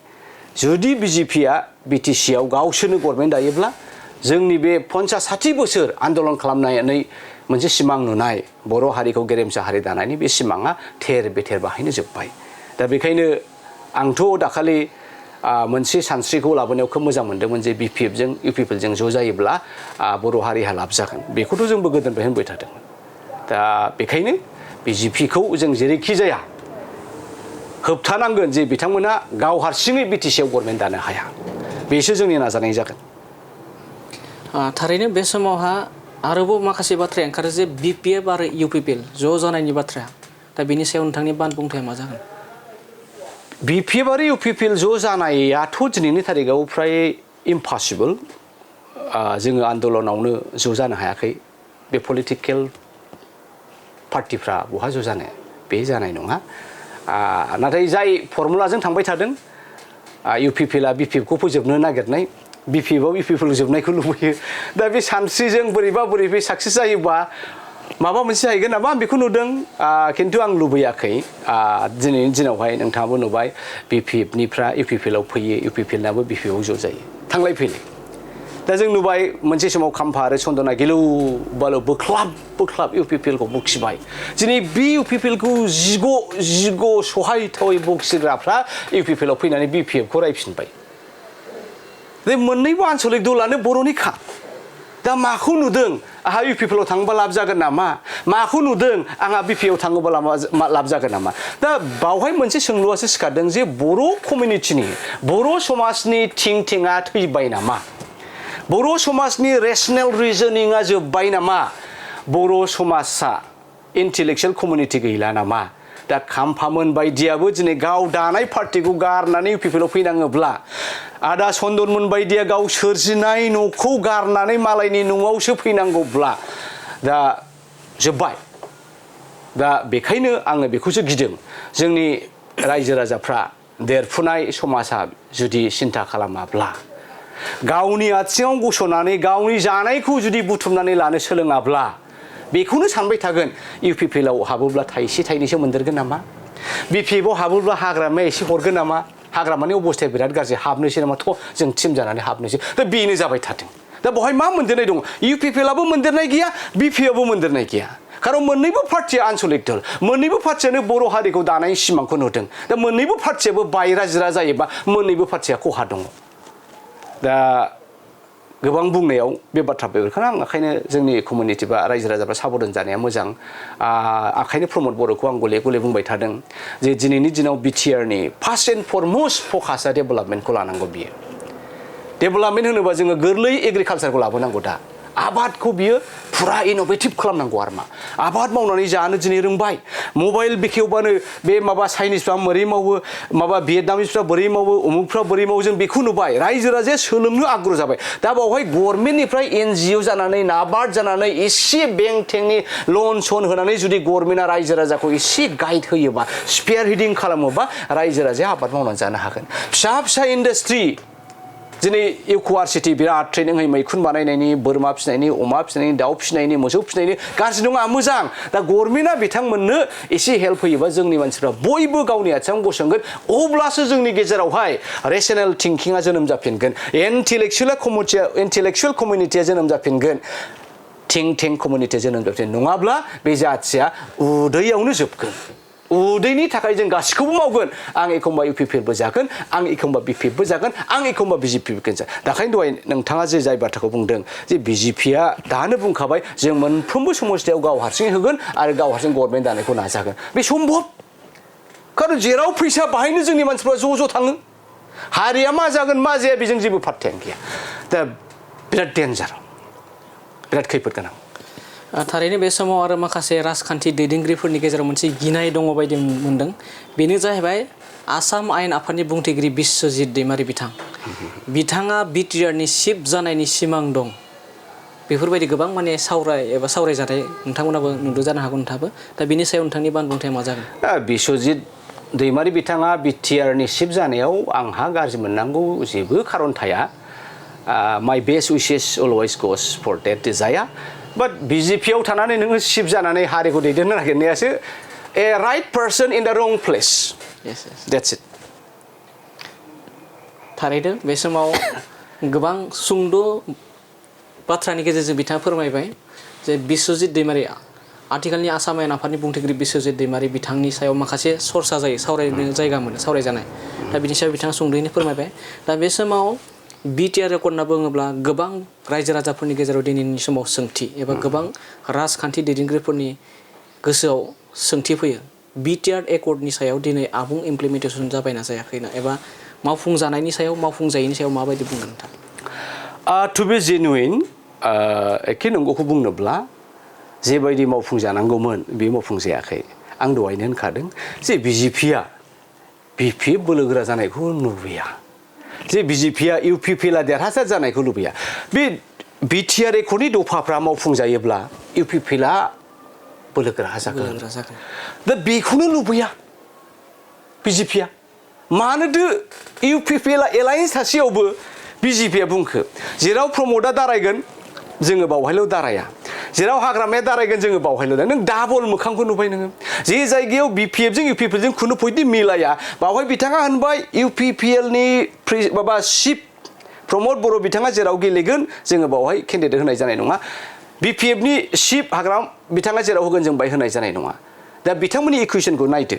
जुदि BJPआ BTCआव गावसोरनो गभर्नमेन्ट दायोब्ला जोंनि बे 50-60 बोसोर आन्दलन खालामनानै मोनसे सिमां नुनाय बर' हारिखौ गेरेमसा हारि दानायनि बे सिमाङा थेर बेथेर बाहायनो जोब्बाय दा बेखायनो आंथ' दाखालि मोनसे सानस्रिखौ लाबोनायाव खोब मोजां मोनदोंमोन जे BPFजों UPPLजों ज' जायोब्ला बर' हारिहा लाब जागोन बेखौथ' जोंबो गोदोनिफ्राय होनबाय थादोंमोन दा बेखायनो BJPखौ जों जेरैखि जाया होबथानांगोन जे बिथांमोना गाव हारसिङै BTCआव गभर्नमेन्ट दानो हाया बेसो जोंनि नाजानाय जागोन थारैनो बे समावहा आरोबाव माखासे बाथ्राया ओंखारो जे BPF आरो UPPL ज' जानायनि बाथ्रा दा बेनि सायाव नोंथांनि बानबुंथाया मा जागोन BPF आरो UPPL ज' जानायाथ' दिनैनि थारिखआव फ्राय इम्पसिबल जोङो आन्दलनावनो ज' जानो हायाखै बे पलिटिकेल पार्टिफ्रा बहा ज' जानो बे जानाय नङा नाथाय जाय फर्मुलाजों थांबाय थादों UPPLआ BPFखौ फोजोबनो नागिरनाय BPFआव UPPL जोबनायखौ लुबैयो दा बे सानस्रिजों बोरैबा साक्सेस जायोबा माबा मोनसे जाहैगोन नामा आं बेखौ नुदों खिन्थु आं लुबैयाखै दिनैनि दिनावहाय नोंथाङाबो नुबाय BPFनिफ्रा UPPLआव फैयो UPPLनाबो BPFआव ज' जायो थांलाय फैलाय दा जों नुबाय मोनसे समाव खाम्फा आरो चन्दना गिलु बालु बोख्लाब UPPLखौ बखिबाय दिनै बे UPPLखौ जिग' सहायथावै बखिग्राफ्रा UPPLआव फैनानै BPFखौ रायफिनबाय बे मोननैबो आन्चलिक दलानो बर'निखा दा माखौ नुदों आंहा UPPLआव थाङोबा लाब जागोन नामा माखौ नुदों आंहा BPआव थाङोबा लाब जागोन नामा दा बावहाय मोनसे सोंलुआसो सिखारदों जे बर' कमिउनिटिनि बर' समाजनि थिंआ थैबाय नामा बर' समाजनि रेशनेल रिजनिंआ जोब्बाय नामा बर' समाजा इन्टेलेक्चुवेल कमिउनिटि गैला नामा दा खाम्फामोन बायदियाबो दिनै गाव दानाय पार्टिखौ गारनानै UPPLआव फैनाङोब्ला आदा चन्दनमोन बायदिया गाव सोरजिनाय न'खौ गारनानै मालायनि न'आवसो फैनांगौब्ला दा जोब्बाय दा बेखायनो आङो बेखौसो गिदों जोंनि रायजो राजाफ्रा देरफुनाय समाजा जुदि सिन्था खालामाब्ला गावनि आथिङाव गसंनानै गावनि जानायखौ जुदि बुथुमनानै लानो सोलोङाब्ला बेखौनो सानबाय थागोन UPPLआव हाबोब्ला थाइसे थाइनैसो मोनदेरगोन नामा BPFआव हाबोब्ला हाग्रामाया एसे हरगोन नामा हाग्रामानि अबस्थाया बिराद गाज्रि हाबनोसै नामा थ' जों टिम जानानै हाबनोसै दा बेनो जाबाय थादों दा बहाय मा मोनदेरनाय दङ UPPLआबो मोनदेरनाय गैया BPFआबो मोनदेरनाय गैया खारन मोननैबो पार्टिया आन्चलिक दल मोननैबो पार्टियानो बर' हारिखौ दानायनि सिमांखौ नुदों दा मोननैबो पार्टियाबो बायरा जिरा जायोबा मोननैबो पार्टिया खहा दङ दा गोबां बुंनायाव बे बाथ्रा बेफोरखौनो आं ओंखायनो जोंनि कमिउनिटि बा रायजो राजाफ्रा साबधान जानाया मोजां ओंखायनो प्रमद बर'खौ आं गले गले बुंबाय थादों जे दिनैनि दिनाव बिटिआरनि फार्स्ट एन्ड फरमस्ट फकासआ डेभेलपमेन्टखौ लानांगौ बियो डेभेलपमेन्ट होनोबा जोङो गोरलै एग्रिकालसारखौ लाबोनांगौ दा आबादखौ बियो फुरा इनोभेटिभ खालामनांगौ आरो मा आबाद मावनानै जानो दिनै रोंबाय मबाइल बेखेवबानो बे माबा चाइनिसफ्रा बोरै मावो माबा भियेटनामिसफ्रा बोरै मावो उमुकफ्रा बोरै मावो जों बेखौ नुबाय रायजो राजाया सोलोंनो आग्रह जाबाय दा बावहाय गभर्नमेन्टनिफ्राय एनजिअ जानानै नाबार्ड जानानै एसे बेंक थेंनि लन सन होनानै जुदि गभर्नमेन्टआ रायजो राजाखौ एसे गाइड होयोबा स्पेयार हिडिं खालामोबा रायजो राजाया आबाद मावनानै जानो हागोन फिसा फिसा इन्डास्ट्रि दिनै इउकुआरसिटि बिराद ट्रेनिं होयो मैखुन बानायनायनि बोरमा फिसिनायनि अमा फिसिनायनि दाउ फिसिनायनि मोसौ फिसिनायनि गाज्रि नङा मोजां दा गभर्नमेन्टआ बिथांमोननो एसे हेल्प होयोबा जोंनि मानसिफ्रा बयबो गावनि आथिङाव गसंगोन अब्लासो जोंनि गेजेरावहाय रेसनेल थिंकिंआ जोनोम जाफिनगोन इन्टेलेक्सुयेल कमिउनिटिया जोनोम जाफिनगोन थिंक टेंक कमिउनिटिया जोनोम जाफिनगोन नङाब्ला बे जाथिया उदैयावनो जोबगोन उदैनि थाखाय जों गासिखौबो मावगोन आं एखमबा इउपिपिएलबो जागोन आं एखमबा बिपिएफबो जागोन आं एखमबा बिजेपिबो जागोन दाखायनो दहाय नोंथाङा जे जाय बाथ्राखौ बुंदों जे बिजेपिया दानो बुंखाबाय जों मोनफ्रोमबो समस्थियाव गाव हारसिङै होगोन आरो गाव हारसिं गभर्नमेन्ट दानायखौ नाजागोन बे सम्भब खारन जेराव फैसा बाहायनो जोंनि मानसिफ्रा ज' थाङो हारिया मा जागोन मा जाया बेजों जेबो पात्तायानो गैया दा बिराद डेन्जार बिराद खैफोद गोनां थारैनो बे समाव आरो माखासे राजखान्थि दैदेनगिरिफोरनि गेजेराव मोनसे गिनाय दङ बायदि मोनदों बेनो जाहैबाय आसाम आयेन आफादनि बुंथिगिरि बिश्वजित दैमारि बिथाङा बिटिआरनि चिफ जानायनि सिमां दं बेफोरबायदि गोबां माने सावरायजानाय नोंथांमोनाबो नुदों जानो हागौ नोंथाङाबो दा बिनि सायाव नोंथांनि बानबुंथाया मा जागोन बिश्वजित दैमारि बिथाङा बिटिआरनि चिफ जानायाव आंहा गाज्रि मोननांगौ जेबो खारन थाया माय बेस्ट उइसेस अलवेज गस फर देट डिजाया बाट बिजेपियाव थानानै नोङो चिफ जानानै हारिखौ दैदेननो नागिरनायासो ए राइट पार्सन इन द रं प्लेस देट्स इट थारैनो बे समाव गोबां सुंद' बाथ्रानि गेजेरजों बिथाङा फोरमायबाय जे बिश्वजित दैमारि आथिखालनि आसाम आयेन आफादनि बुंथिगिरि बिश्वजित दैमारि बिथांनि सायाव माखासे सरसा जायो सावरायनो जायगा मोनो सावरायजानाय दा बिनि सायाव बिथाङा सुंद'यैनो फोरमायबाय दा बे समाव बिटिआर रेकर्ड होनना बुङोब्ला गोबां रायजो राजाफोरनि गेजेराव दिनैनि समाव सोंथि एबा गोबां राजखान्थि दैदेनगिरिफोरनि गोसोआव सोंथि फैयो बिटिआर एकर्डनि सायाव दिनै आबुं इमप्लिमेन्टेसन जाबायना जायाखैना एबा मावफुंजानायनि सायाव मावफुंजायैनि सायाव माबायदि बुंगोन नोंथां टु बि जेनुइन एखे नंगौखौ बुंनोब्ला जेबायदि मावफुंजानांगौमोन बे मावफुंजायाखै आं दहायनो होनखादों जे बिजेपिया बिपिएफ बोलोगोरा जानायखौ लुबैया जे बिजेपिया इउपिपिएलआ देरहासार जानायखौ लुबैया बे बिटिआर एकर्डनि दफाफ्रा मावफुंजायोब्ला इउपिपिएलआ बोलोगोरा जागोन दा बेखौनो लुबैया बिजेपिया मानोथो इउपिपिएलआ एलायन्स थासेयावबो बिजेपिया बुंखो जेराव प्रमदआ दारायगोन जोङो बावहायल' दाराया जेराव हाग्रामाया दारायगोन जोङो बावहायल' दा नों डाबल मोखांखौ नुबाय नोङो जे जायगायाव बिपिएफजों इउपिपिएलजों खुनु पइन्टनि मिलाया बावहाय बिथाङा होनबाय इउपिपिएलनि माबा चिफ प्रमद बर' बिथाङा जेराव गेलेगोन जोङो बावहाय केन्डिडेट होनाय जानाय नङा बिपिएफनि चिफ हाग्रामा बिथाङा जेराव होगोन जों बाहाय होनाय जानाय नङा दा बिथांमोननि इकुवेसनखौ नायदो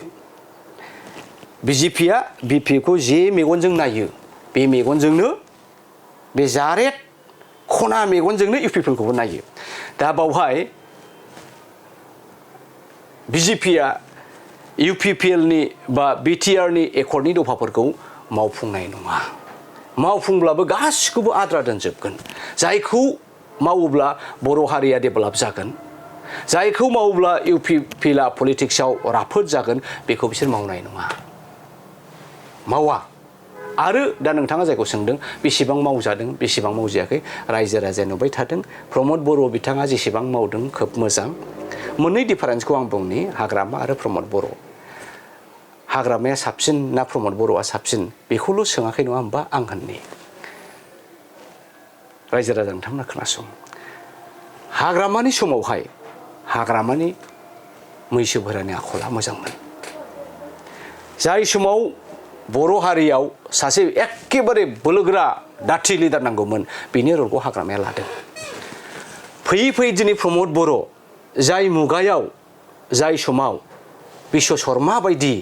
बिजेपिया बिपिएफखौ जे मेगनजों नायो बे मेगनजोंनो बे जारेद खना मेगनजोंनो इउपिपिएलखौबो नायो दा बावहाय बिजेपिया इउपिपिएलनि बा बिटिआरनि एकर्डनि दफाफोरखौ मावफुंनाय नङा मावफुंब्लाबो गासिखौबो आद्रा दोनजोबगोन जायखौ मावोब्ला बर' हारिया डेभेलप जागोन जायखौ मावोब्ला इउपिपिएलआ पलिटिक्सआव राफोद जागोन बेखौ बिसोर मावनाय नङा मावा आरो दा नोंथाङा जायखौ सोंदों बेसेबां मावजादों बेसेबां मावजायाखै रायजो राजाया नुबाय थादों प्रमद बर' बिथाङा जेसेबां मावदों खोब मोजां मोननै डिफारेन्सखौ आं बुंनि हाग्रामा आरो प्रमद बर' हाग्रामाया साबसिन ना प्रमद बर'आ साबसिन बेखौल' सोङाखै नङा होमबा आं होननि रायजो राजा नोंथांमोना खोनासं हाग्रामानि समावहाय हाग्रामानि मैसो बोरानि आखला मोजांमोन जाय समाव बर' हारियाव सासे एखेबारे बोलोगोरा दाथि लिडार नांगौमोन बिनि रलखौ हाग्रामाया लादों फैयै फैयै दिनै प्रमद बर' जाय मुगायाव जाय समाव बिश्व शर्मा बायदि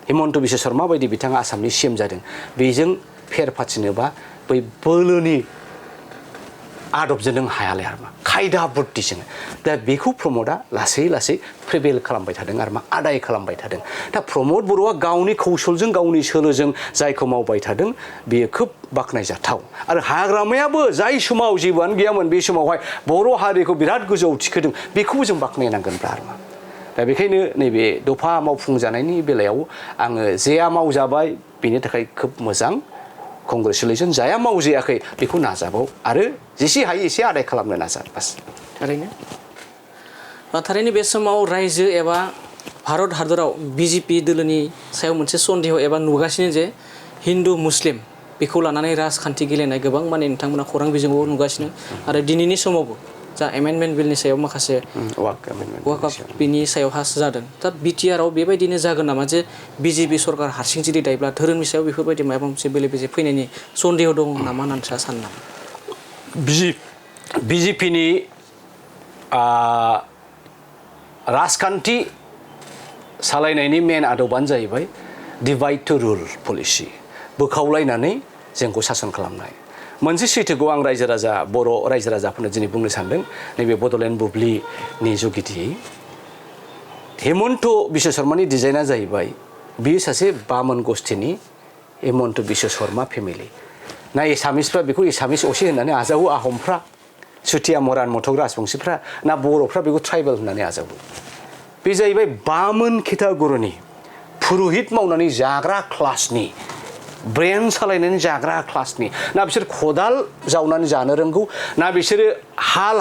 हिमन्त बिश्व शर्मा बायदि बिथाङा आसामनि सिएम जादों बेजों फेर फाथिनोबा बै बोलोनि आदबजों नों हायालै आरो मा खायदा बुद्धिजों दा बेखौ प्रमदआ लासै लासै प्रिभेल खालामबाय थादों आरो मा आदाय खालामबाय थादों दा प्रमद बर'आ गावनि कौशलजों गावनि सोलोजों जायखौ मावबाय थादों बेयो खोब बाख्नायजाथाव आरो हाग्रामायाबो जाय समाव जेबोआनो गैयामोन बे समावहाय बर' हारिखौ बिराद गोजौआव थिखोदों बेखौबो जों बाख्नायनांगोनब्रा आरो मा दा बेखायनो नैबे दफा मावफुंजानायनि बेलायाव आङो जेया मावजाबाय बेनि थाखाय खोब मोजां कंग्रेसुलेसन जाया मावजायाखै बेखौ नाजाबाव आरो जेसे हायो एसे आदाय खालामनो नाजा बास थारैनो बे समाव रायजो एबा भारत हादराव बिजेपि दोलोनि सायाव मोनसे सन्देह एबा नुगासिनो जे हिन्दु मुस्लिम बेखौ लानानै राजखान्थि गेलेनाय गोबां माने नोंथांमोना खौरां बिजोङाव नुगासिनो आरो दिनैनि समावबो जा एमेन्डमेन्ट बिलनि सायाव माखासे वाकआप बिनि सायावहा जादों दा बिटिआरआव बेबायदिनो जागोन नामा जे बिजेपि सरकार हारसिं जुदि दायोब्ला धोरोमनि सायाव बेफोरबायदि माबा मोनसे बेले बेजे फैनायनि सन्देह दङ नामा होननानै नोंथाङा सानो नामा बिजेपिनि राजखान्थि सालायनायनि मेन आदबानो जाहैबाय डिभाइड टु रुल पलिसि बोखावलायनानै जोंखौ सासन खालामनाय मोनसे सैथोखौ आं रायजो राजा बर' रायजो राजाफोरनो दिनै बुंनो सानदों नैबे बड'लेण्ड बुब्लिनि जुगिदि हेमन्त बिश्व शर्मानि डिजाइना जाहैबाय बियो सासे बामोन गस्थिनि हेमन्त बिश्व शर्मा फेमिलि ना एसामिसफ्रा बेखौ एसामिस असे होननानै आजावो आहमफ्रा सुथिया मरान मथक राजबंशिफ्रा ना बर'फ्रा बेखौ ट्राइबेल होननानै आजावो बे जाहैबाय बामोन केटागरिनि पुरहित मावनानै जाग्रा क्लासनि ब्रेन सालायनानै जाग्रा क्लासनि ना बिसोर खदाल जावनानै जानो रोंगौ ना बिसोरो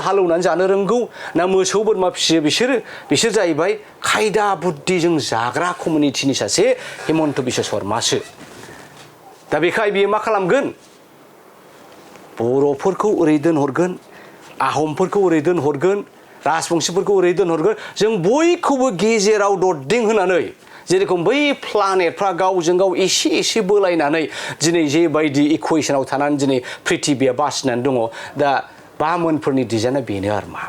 हालौनानै जानो रोंगौ ना मोसौ बोरमा फिसियो बिसोर जाहैबाय खायदा बुद्धिजों जाग्रा कमिउनिटिनि सासे हेमन्त बिश्व शर्मासो दा बेखाय बियो मा खालामगोन बर'फोरखौ ओरै दोनहरगोन आहमफोरखौ ओरै दोनहरगोन राजबंशिफोरखौ ओरै दोनहरगोन जों बयखौबो गेजेराव दरदिं होनानै जेरेखम बै प्लानेटफ्रा गावजों गाव एसे एसे बोलायनानै दिनै जेबायदि इकुवेशनाव थानानै दिनै प्रिथिबिया बासिनानै दङ दा बामोनफोरनि डिजाइना बेनो आरो मा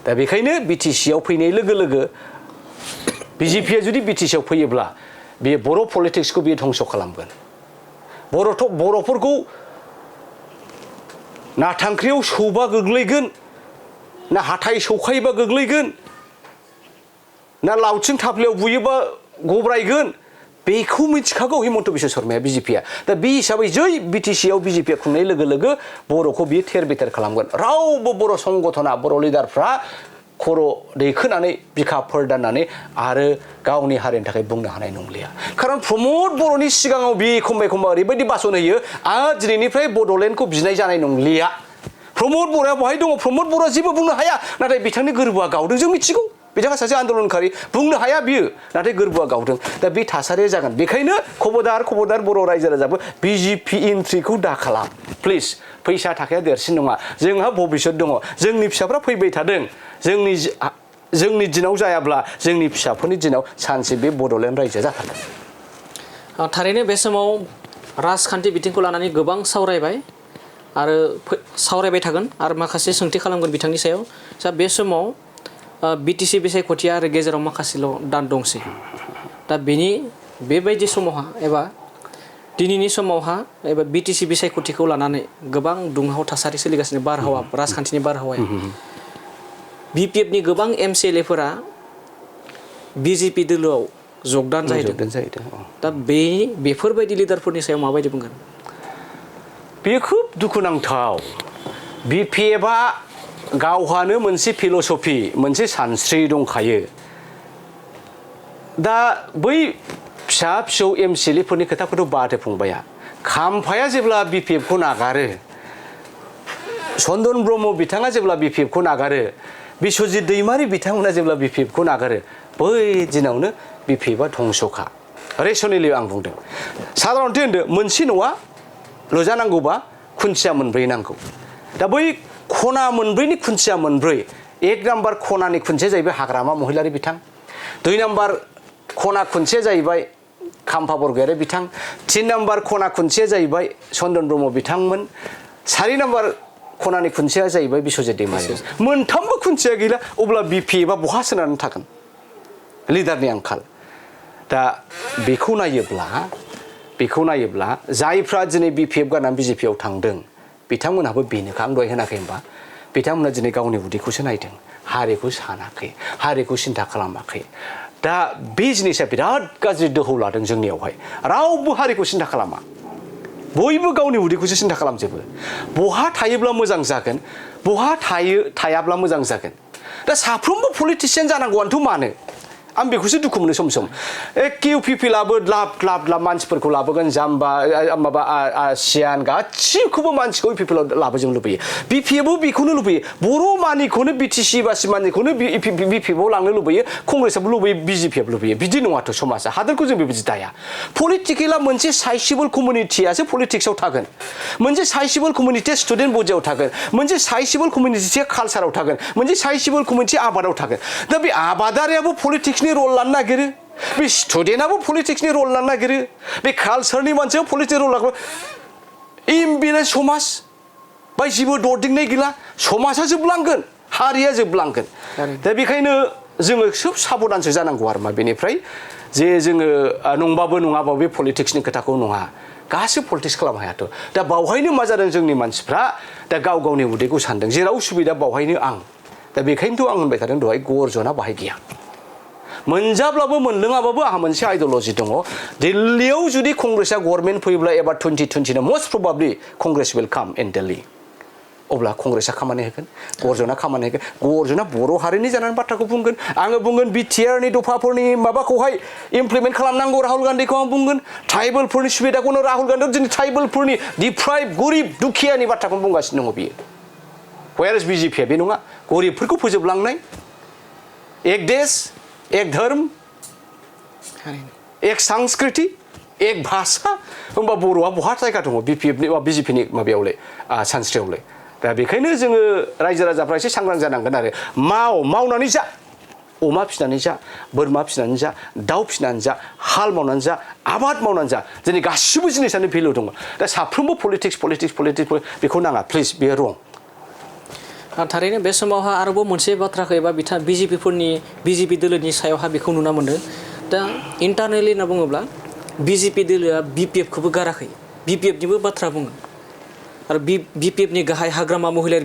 दा बेखायनो बिटिसिआव फैनाय लोगो लोगो बिजेपिआ जुदि बिटिसिआव फैयोब्ला बेयो बर' पलिटिक्सखौ बियो धंस खालामगोन बर'फोरखौ ना थांख्रियाव सौबा गोग्लैगोन ना हाथाय सौखायोबा गोग्लैगोन ना लावथिं थाफ्लायाव बुयोबा गब्रायगोन बेखौ मिथिखागौ हेमन्त बिश्व शर्माया बिजेपिआ दा बे हिसाबै जै बिटिसिआव बिजेपिआ खुंनाय लोगो लोगो बर'खौ बियो थेर बेथेर खालामगोन रावबो बर' संगठना बर' लिडारफ्रा खर' दैखोनानै बिखा फोरदाननानै आरो गावनि हारिनि थाखाय बुंनो हानाय नंलिया खारन प्रमद बर'नि सिगाङाव बे एखमबा ओरैबायदि बासन होयो दिनैनिफ्राय बड'लेण्डखौ बिनाय जानाय नंलिया प्रमद बर'आ बहाय दङ प्रमद बर'आ जेबो बुंनो हाया नाथाय बिथांनि गोरबोआ गावदों जों मिथिगौ बिथाङा सासे आन्दलनकारि बुंनो हाया बियो नाथाय गोरबोआ गावदों दा बे थासारिया जागोन बेखायनो खबरदार बर' रायजो राजाबो बिजेपि एन्ट्रिखौ दाखालाम प्लिज फैसा थाखाया देरसिन नङा जोंहा भबिष्यत दङ जोंनि फिसाफ्रा फैबाय थादों जोंनि दिनाव जायाब्ला जोंनि फिसाफोरनि दिनाव सानसे बे बड'लेण्ड रायजोआ जाथारगोन थारैनो बे समाव राजखान्थि बिथिंखौ लानानै गोबां सावरायबाय आरो सावरायबाय थागोन आरो माखासे सोंथि खालामगोन बिथांनि सायाव दा बे समाव बिटिसि बिसायख'थिया आरो गेजेराव माखासेल' दान दंसै दा बेबायदि समावहा एबा दिनैनि समावहा एबा बिटिसि बिसायख'थिखौ लानानै गोबां दुंहाव थासारि सोलिगासिनो बारहावा राजखान्थिनि बारहावाया बिपिएफनि गोबां एमसिएलएफोरा बिजेपि दोलोआव जगदान जाहैदों दा बेफोरबायदि लिडारफोरनि सायाव माबायदि बुंगोन बेयो खोब दुखुनांथाव बिपिएफआ गावहानो मोनसे फिल'सफि मोनसे सानस्रि दंखायो दा बै फिसा फिसौ एमसिएलएफोरनि खोथाखौथ' बाथो फंबाया खाम्फाया जेब्ला बिपिएफखौ नागारो चन्दन ब्रह्म बिथाङा जेब्ला बिपिएफखौ नागारो बिश्वजित दैमारि बिथांमोना जेब्ला बिपिएफखौ नागारो बै दिनावनो बिपिएफआ धंसखा रेसनेलि आं बुंदों साधारनथे होनदो मोनसे न'आ लुजानांगौबा खुन्थिया मोनब्रै नांगौ दा बै खना मोनब्रैनि खुन्थिया मोनब्रै एक नाम्बार खनानि खुन्थिया जाहैबाय हाग्रामा महिलारि बिथां 2 नाम्बार खना खुन्थिया जाहैबाय खाम्फा बरगयारि बिथां 3 नाम्बार खना खुन्थिया जाहैबाय चन्दन ब्रह्म बिथांमोन 4 नाम्बार खनानि खुन्थिया जाहैबाय बिश्वजित दैमारि मोनथामबो खुन्थिया गैला अब्ला बिपिएफआ बहा सोनानै थागोन लिडारनि आंखाल दा बेखौ नायोब्ला बेखौ नायोब्ला जायफ्रा दिनै BPF गारनानै BJP आव थांदों बिथांमोनहाबो बेनोखा आं दहाय होनाखै होनबा बिथांमोना दिनै गावनि उदैखौसो नायदों हारिखौ सानाखै हारिखौ सिन्था खालामाखै दा बे जिनिसा बिराद गाज्रि दोहौ लादों जोंनियावहाय रावबो हारिखौ सिन्था खालामा बयबो गावनि उदैखौसो सिन्था खालामजोबो बहा थायोब्ला मोजां जागोन बहा थायाब्ला मोजां जागोन दा साफ्रोमबो पलिटिशियान जानांगौआनोथ' मानो आं बेखौसो दुखु मोनो सम सम UPPLआबो लाब मानसिफोरखौ लाबोगोन जाम्बा माबा सियान गासिखौबो मानसिखौ UPPLआव लाबोजों लुबैयो BPFआबो बेखौनो लुबैयो बर' मानिखौनो BTC बासि मानिखौनो BPFआव लांनो लुबैयो कंग्रेसआबो लुबैयो BJPआबो लुबैयो बिदि नङाथ' समाजा हादोरखौ जों बेबायदि दाया पलिटिकेला मोनसे साइसेबल कमिउनिटियासो पलिटिक्सआव थागोन मोनसे साइसेबल कमिउनिटिया स्टुडेन्ट बडियाव थागोन मोनसे साइसेबल कमिउनिटिया कालचाराव थागोन मोनसे साइसेबल कमिउनिटिया आबादाव थागोन दा बे आबादारियाबो पलिटिक्सनि रल लानो नागिरो बे स्टुडेन्टआबो पलिटिक्सनि रल लानो नागिरो बे कालचारनि मानसियाबो पलिटिक्सनि रल लागोन इमबेलेन्स समाज बाय जेबो दरदिंनाय गैला समाजा जोबलांगोन हारिया जोबलांगोन दा बेखायनो जोङो खोब साबधानसो जानांगौ आरो मा बेनिफ्राय जे जोङो नंबाबो नङाबाबो बे पलिटिक्सनि खोथाखौ नङा गासिबो पलिटिक्स खालामनो हायाथ' दा बावहायनो मा जादों जोंनि मानसिफ्रा दा गाव गावनि उदैखौ सानदों जेराव सुबिदा बावहायनो आं दा बेखायनोथ' आं होनबाय थादों दहाय गर्जना बाहाय गैया मोनजाब्लाबो मोनलोङाबाबो आंहा मोनसे आइडियल'जि दङ दिल्लीयाव जुदि कंग्रेसआ गभर्नमेन्ट फैयोब्ला एबार 2020 मस्ट प्रबाबलि कंग्रेस विल काम इन दिल्ली अब्ला कंग्रेसआ खामानि होगोन गर्जना खामानि होगोन गर्जना बर' हारिनि जानानै बाथ्राखौ बुंगोन आङो बुंगोन बिटिआरनि दफाफोरनि माबाखौहाय इमप्लिमेन्ट खालामनांगौ राहुल गान्धीखौ आं बुंगोन ट्राइबेलफोरनि सुबिदाखौनो राहुल गान्धीआ जोंनि ट्राइबेलफोरनि डिप्राइभ गरिब दुखियानि बाथ्राखौ बुंगासिनो दङ बियो व्हेयार इज BJPआ बे नङा गरिबफोरखौ फोजोबलांनाय एक देश एक धर्म एक संस्कृति एक भाषा होमबा बर'आ बहा जायगा दङ BJPनि माबायावलाय सानस्रियावलाय दा बेखायनो जोङो रायजो राजाफ्रा एसे सांग्रां जानांगोन आरो मावनानै जा अमा फिनानै जा बोरमा फिनानै जा दाउ फिनानै जा हाल मावनानै जा आबाद मावनानै जा जोंनि गासिबो जिनिसानो भेलु दङ दा साफ्रोमबो पलिटिक्स बेखौ नाङा प्लिज बेयो रं थारैनो बे समावहा आरोबाव मोनसे बाथ्राखौ एबा BJP दोलोनि सायावहा बेखौ नुना मोन्दों दा इन्टारनेलि होनना बुङोब्ला BJP दोलोआ BPFखौबो गाराखै BPFनिबो बाथ्रा बुङो आरो BPFनि गाहाय हाग्रामा महिलारि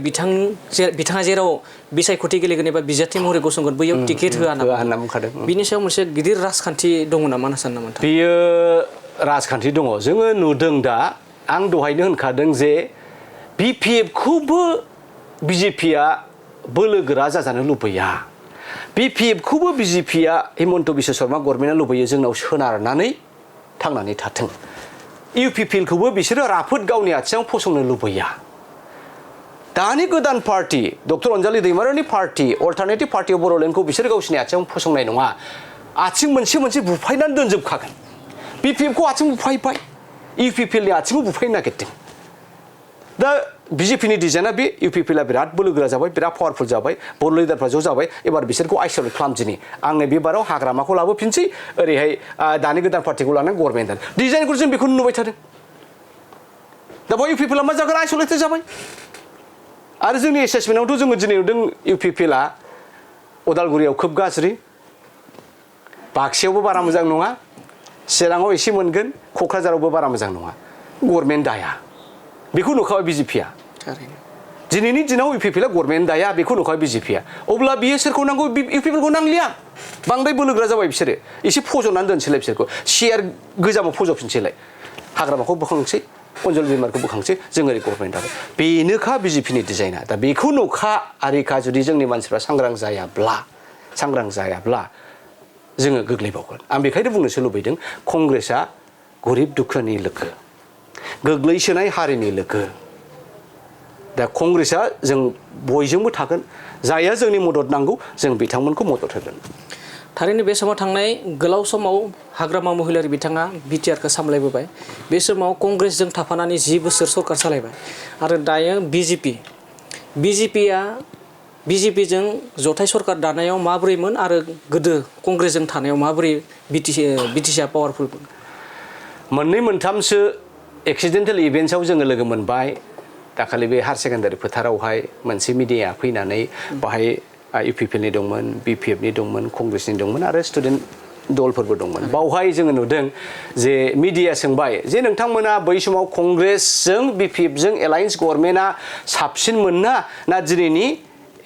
बिथाङा जेराव बिसायख'थि गेलेगोन एबा बिजाथि महरै गसंगोन बैयाव टिकेट होआ होनना बुंखादों बिनि सायाव मोनसे गिदिर राजखान्थि दङ नामा होनना सानो नामा बेयो राजखान्थि दङ जोङो नुदों दा आं दहायनो होनखादों जे BPFखौबो BJPआ बोलोगोरा जाजानो लुबैया BPFखौबो BJPआ हिमन्त बिश्व शर्मा गभर्नमेन्टआ लुबैयो जोंनाव सोनारनानै थांनानै थाथों UPPLखौबो बिसोरो राफोद गावनि आथिङाव फसंनो लुबैया दानि गोदान पार्टी डक्टर अनजालि दैमारिनि पार्टी अल्टारनेटिभ पार्टी अफ बड'लेण्डखौ बिसोरो गावसिनि आथिङाव फसंनाय नङा आथिं मोनसे बुफायनानै दोनजोबखागोन BPFखौ आथिं बुफायबाय UPPLनि आथिंखौ बुफायनो नागिरदों दा BJPनि डिजाइना बे UPPLआ बिराद बोलोगोरा जाबाय बिराद पावारफुल जाबाय बर' लिडारफ्रा ज' जाबाय एबार बिसोरखौ आइसोलेट खालामदिनि आंनो बे बाराव हाग्रामाखौ लाबोफिनसै ओरैहाय दानि गोदान पार्टिखौ लानानै गभर्नमेन्ट डिजाइनखौ जों बेखौनो नुबाय थादों दा बेयाव UPPLआ मा जागोन आइसोलेटेड जाबाय आरो जोंनि एसेसमेन्टआवथ' जोङो दिनै नुदों UPPLआ उदालगुरियाव खोब गाज्रि बाक्सायावबो बारा मोजां नङा चिराङाव एसे मोनगोन क'क्राझारावबो बारा मोजां नङा गभर्नमेन्ट दाया बेखौ नुखाबाय BJPआ दिनैनि दिनाव UPPLआ गभर्नमेन्ट दाया बेखौ नुखाबाय BJPआ अब्ला बियो सोरखौ नांगौ UPPLखौ नांलिया बांद्राय बोलोगोरा जाबाय बिसोरो एसे फज'नानै दोनसैलाय बिसोरखौ सियार गोजामाव फज'फिनसैलाय हाग्रामाखौ बोखांसै अनजलि दैमारिखौ बोखांसै जों ओरै गभर्नमेन्ट दाबाय बेनोखा BJPनि डिजाइना दा बेखौ नुखा आरिखा जुदि जोंनि मानसिफ्रा सांग्रां जायाब्ला जोङो गोग्लैबावगोन आं बेखायनो बुंनोसो लुबैदों कंग्रेसआ गरिब दुखुनि लोगो गोग्लैसोनाय हारिनि लोगो दा कंग्रेसआ जों बयजोंबो थागोन जायहा जोंनि मदद नांगौ जों बिथांमोनखौ मदद होगोन थारैनो बे समाव थांनाय गोलाव समाव हाग्रामा महिलारि बिथाङा बिटिआरखौ सामलायबोबाय बे समाव कंग्रेसजों थाफानानै 10 बोसोर सरकार सालायबाय आरो दायो BJPजों जथाय सरकार दानायाव माबोरैमोन आरो गोदो कंग्रेसजों थानायाव माबोरै बिटिसिआ पावारफुलमोन मोननै मोनथामसो एक्सिडेन्टेल इभेन्ट्सआव जोङो लोगो मोनबाय दाखालि बे हायार सेकेन्डारि फोथारावहाय मोनसे मिडिया फैनानै बाहाय UPPLनि दंमोन BPFनि दंमोन कंग्रेसनि दंमोन आरो स्टुडेन्ट दलफोरबो दंमोन बावहाय जोङो नुदों जे मिडिया सोंबाय जे नोंथांमोना बै समाव कंग्रेसजों बिपिएफजों एलायन्स गभर्नमेन्टआ साबसिनमोन ना दिनैनि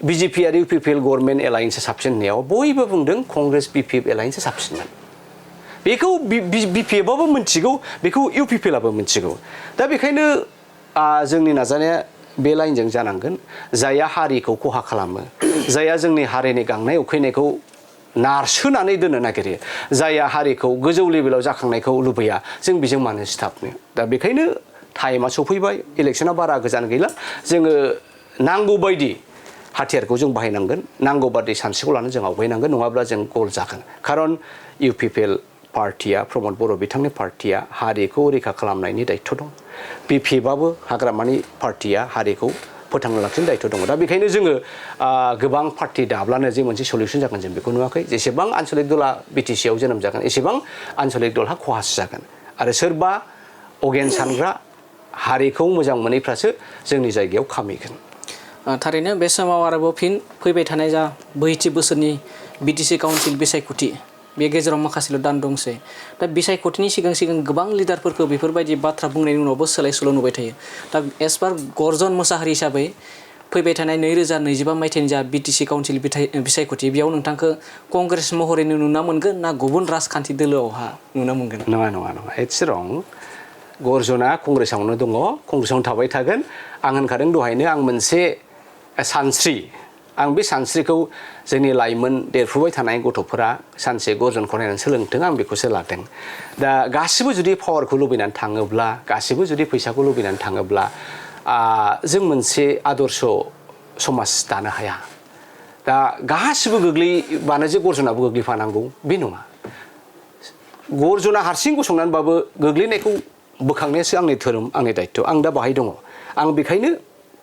बिजेपि आरो इउपिपिएल गभर्नमेन्ट एलायन्सआ साबसिन होननायाव बयबो बुंदों कंग्रेस बिपिएफ एलायन्सआ साबसिनमोन बेखौ बिपिएफआबो मिथिगौ बेखौ इउपिपिएलआबो मिथिगौ दा बेखायनो जोंनि नाजानाया बे लाइनजों जानांगोन जायहा हारिखौ खहा खालामो जायहा जोंनि हारिनि गांनाय उखैनायखौ नारसोनानै दोननो नागिरो जायहा हारिखौ गोजौ लेभेलाव जाखांनायखौ लुबैया जों बेजों मानो सिथाबनो दा बेखायनो टाइमा सफैबाय इलेक्सना बारा गोजान गैला जोङो नांगौ बायदि हाथियारखौ जों बाहायनांगोन नांगौ बादि सानस्रिखौ लानो जों आवगायनांगोन नङाब्ला जों गल जागोन खारन इउपिपिएल पार्टिया प्रमद बर' बिथांनि पार्टिया हारिखौ रैखा खालामनायनि दायित्व दं बिपिएफआबो हाग्रामानि पार्टिया हारिखौ फोथांना लाखिनो दायित्व दङ दा बेखायनो जोङो गोबां पार्टि दाब्लानो जे मोनसे सलिउसन जागोन जों बेखौ नुवाखै जेसेबां आन्चलिक दला बिटिसिआव जोनोम जागोन एसेबां आन्चलिक दलहा खहासो जागोन आरो सोरबा अगेन सानग्रा हारिखौ मोजां मोनैफ्रासो जोंनि जायगायाव खामिगोन थारैनो बे समाव आरोबाव फिन फैबाय थानाय जा 42 बोसोरनि बिटिसि काउन्सिल बिसायख'थि बे गेजेराव माखासेल' दान दंसै दा बिसायख'थिनि सिगां गोबां लिडारफोरखौ बेफोरबायदि बाथ्रा बुंनायनि उनावबो सोलाय सोल' नुबाय थायो दा एस पार गर्जन मोसाहारि हिसाबै फैबाय थानाय 2025 मायथाइनि जा बिटिसि काउन्सिल बिसायख'थि बेयाव नोंथांखौ कंग्रेस महरै नुना मोनगोन ना गुबुन राजखान्थि दोलोआवहा नुना मोनगोन नङा इट्स रं गर्जना कंग्रेसावनो दङ कंग्रेसावनो थाबाय थागोन आं होनखादों दहायनो आं मोनसे सानस्रि आं बे सानस्रिखौ जोंनि लाइमोन देरफुबाय थानाय गथ'फोरा सानसे गर्जनखौ नायनानै सोलोंथों आं बेखौसो लादों दा गासिबो जुदि पावारखौ लुबैनानै थाङोब्ला गासिबो जुदि फैसाखौ लुबैनानै थाङोब्ला जों मोनसे आदर्श समाज दानो हाया दा गासिबो गोग्लैबानो जे गर्जनाबो गोग्लैफानांगौ बे नङा गर्जना हारसिं गसंनानैबाबो गोग्लैनायखौ बोखांनायासो आंनि धोरोम आंनि दायित्व आं दा बाहाय दङ आं बेखायनो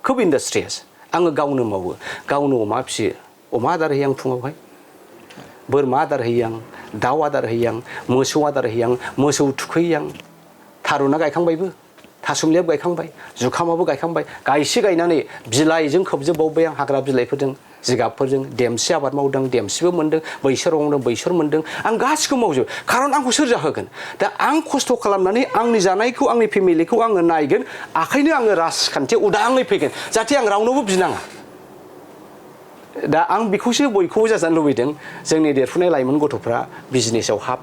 खोब इन्डास्ट्रियास आङो गावनो मावो गावनो अमा फिसियो अमा आदार होयो आं फुङावहाय बोरमा आदार होयो आं दाउ आदार होयो आं मोसौ आदार होयो आं मोसौ थुखैयो आं थारुना गायखांबायबो थासुमलियाबो गायखांबाय जुखामाबो गायखांबाय गायसे गायनानै बिलाइजों खोबजोबबावबाय आं हाग्रा बिलाइफोरजों जिगाबफोरजों देमसि आबाद मावदों देमसिबो मोन्दों बैसोर मावदों बैसोर मोन्दों आं गासिखौबो मावजोबो खारन आंखौ सोर जाहोगोन दा आं खस्थ' खालामनानै आंनि जानायखौ आंनि फेमिलिखौ आङो नायगोन आखायनो आङो राजखान्थियाव उदाङै फैगोन जाहाथे आं रावनोबो बिनाङा दा आं बेखौसो बयखौबो जाजानो लुबैदों जोंनि देरफुनाय लाइमोन गथ'फ्रा बिजनेसाव हाब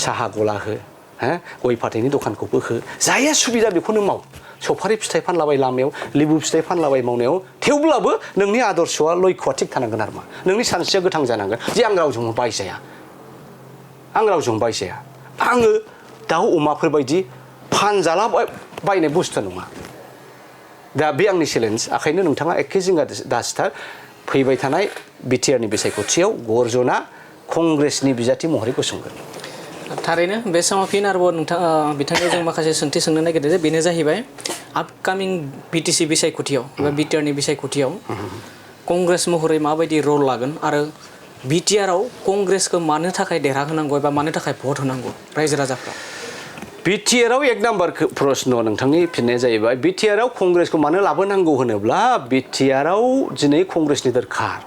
साहा गला हो गय फाथैनि दखानखौबो हो जायहा सुबिदा बेखौनो माव सफारि फिथाइ फानलाबाय लामायाव लेबु फिथाइ फानलाबाय मावनायाव थेवब्लाबो नोंनि आदर्शआ लयख'आ थिग थानांगोन आरो मा नोंनि सानस्रिया गोथां जानांगोन जे आं रावजोंबो बायजाया आङो दाउ अमाफोरबायदि फानजाला बायनाय बुस्थु नङा दा बे आंनि चेलेन्ज ओंखायनो नोंथाङा एखे जिंगा दासिथार फैबाय थानाय बिटिआरनि बिसायख'थियाव गर्जना कंग्रेसनि बिजाथि महरै गसंगोन थारैनो बे समाव फिन आरोबाव बिथांखौ जों माखासे सोंथि सोंनो नागिरदों जे बेनो जाहैबाय आपकामिं बिटिसि बिसायख'थियाव एबा बिटिआरनि बिसायख'थियाव कंग्रेस महरै माबायदि रल लागोन आरो बिटिआराव कंग्रेसखौ मानो थाखाय देरहाहोनांगौ एबा मानो थाखाय भट होनांगौ रायजो राजाफ्रा बिटिआराव एक नाम्बार प्रश्न नोंथांनि फिननाया जाहैबाय बिटिआराव कंग्रेसखौ मानो लाबोनांगौ होनोब्ला बिटिआराव दिनै कंग्रेसनि दरखार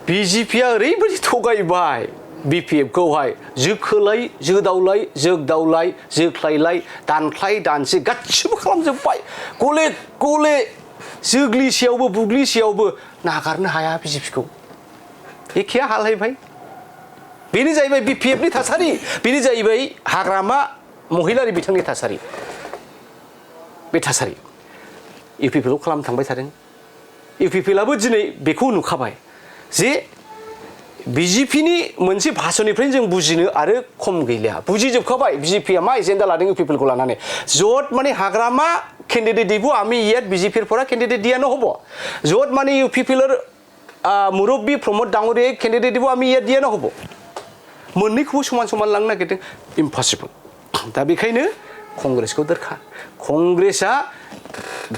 बिजेपिआ ओरैबायदि थगायबाय बिपिएफखौहाय जोखोलाय जोदावलाय जोगदावलाय जोख्लायलाय दानख्लाय दानसि गासिबो खालामजोब्बाय गले गले जोग्लिसेयावबो बुग्लिसेयावबो नागारनो हाया बिजेपिखौ एखे हालायबाय बेनो जाहैबाय बिपिएफनि थासारि बेनो जाहैबाय हाग्रामा महिलारि बिथांनि थासारि बे थासारि इउपिपिएलखौ खालामनो थांबाय थादों इउपिपिएलआबो दिनै बेखौ नुखाबाय जे बिजेपिनि मोनसे भाषणनिफ्रायनो जों बुजिनो आरो खम गैलिया बुजिजोबखाबाय बिजेपिआ मा एजेन्डा लादों इउपिपिएलखौ लानानै য'ত মানে হাগ্রামা ক্যান্ডিডেট দিব আমি ইয়াত বিজেপিৰ পৰা ক্যান্ডিডেট দিয়া নহ'ব য'ত মানে ইউপিপিএলৰ মুৰব্বী প্ৰমোদ ডাঙৰীয়াই ক্যান্ডিডেট দিব আমি ইয়াত দিয়া নহ'ব मोननैखौबो समान समान लांनो नागिरदों इम्पसिबल दा बेखायनो कंग्रेसखौ दरखार कंग्रेसआ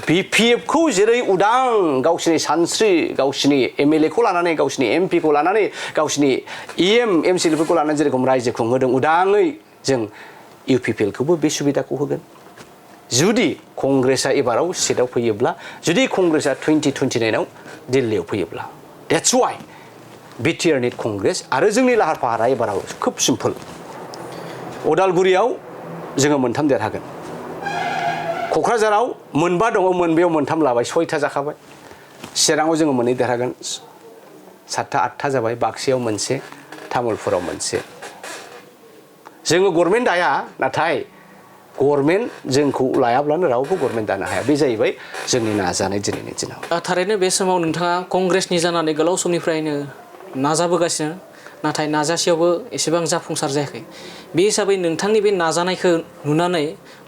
बिपिएफखौ जेरै उदां गावसिनि सानस्रि गावसिनि एमएलएखौ लानानै गावसिनि एमपिखौ लानानै गावसिनि इएम एमसिएलफोरखौ लानानै जेरखम रायजो खुंहोदों उदाङै जों इउपिपिएलखौबो बे सुबिदाखौ होगोन जुदि कंग्रेसआ एबाराव सिटआव फैयोब्ला जुदि कंग्रेसआ 2029आव दिल्लीयाव फैयोब्ला द्याट्स वाइ बिटिआरनि कंग्रेस आरो जोंनि लाहार फाहारा एबाराव खोब सिम्पोल अदालगुरियाव जोङो मोनथाम देरहागोन क'क्राझाराव मोनबा दङ मोनबायाव मोनथाम लाबाय 6था जाखाबाय चिराङाव जोङो मोननै देरहागोन 7था 8था जाबाय बाक्सायाव मोनसे तामुलपुराव मोनसे जोङो गभर्नमेन्ट दाया नाथाय गभर्नमेन्ट जोंखौ लायाब्लानो रावबो गभर्नमेन्ट दानो हाया बे जाहैबाय जोंनि नाजानाय दिनैनि दिनाव थारैनो बे समाव नोंथाङा कंग्रेसनि जानानै गोलाव समनिफ्रायनो नाजाबोगासिनो नाथाय नाजासेयावबो एसेबां जाफुंसार जायाखै बे हिसाबै नोंथांनि बे नाजानायखौ नुनानै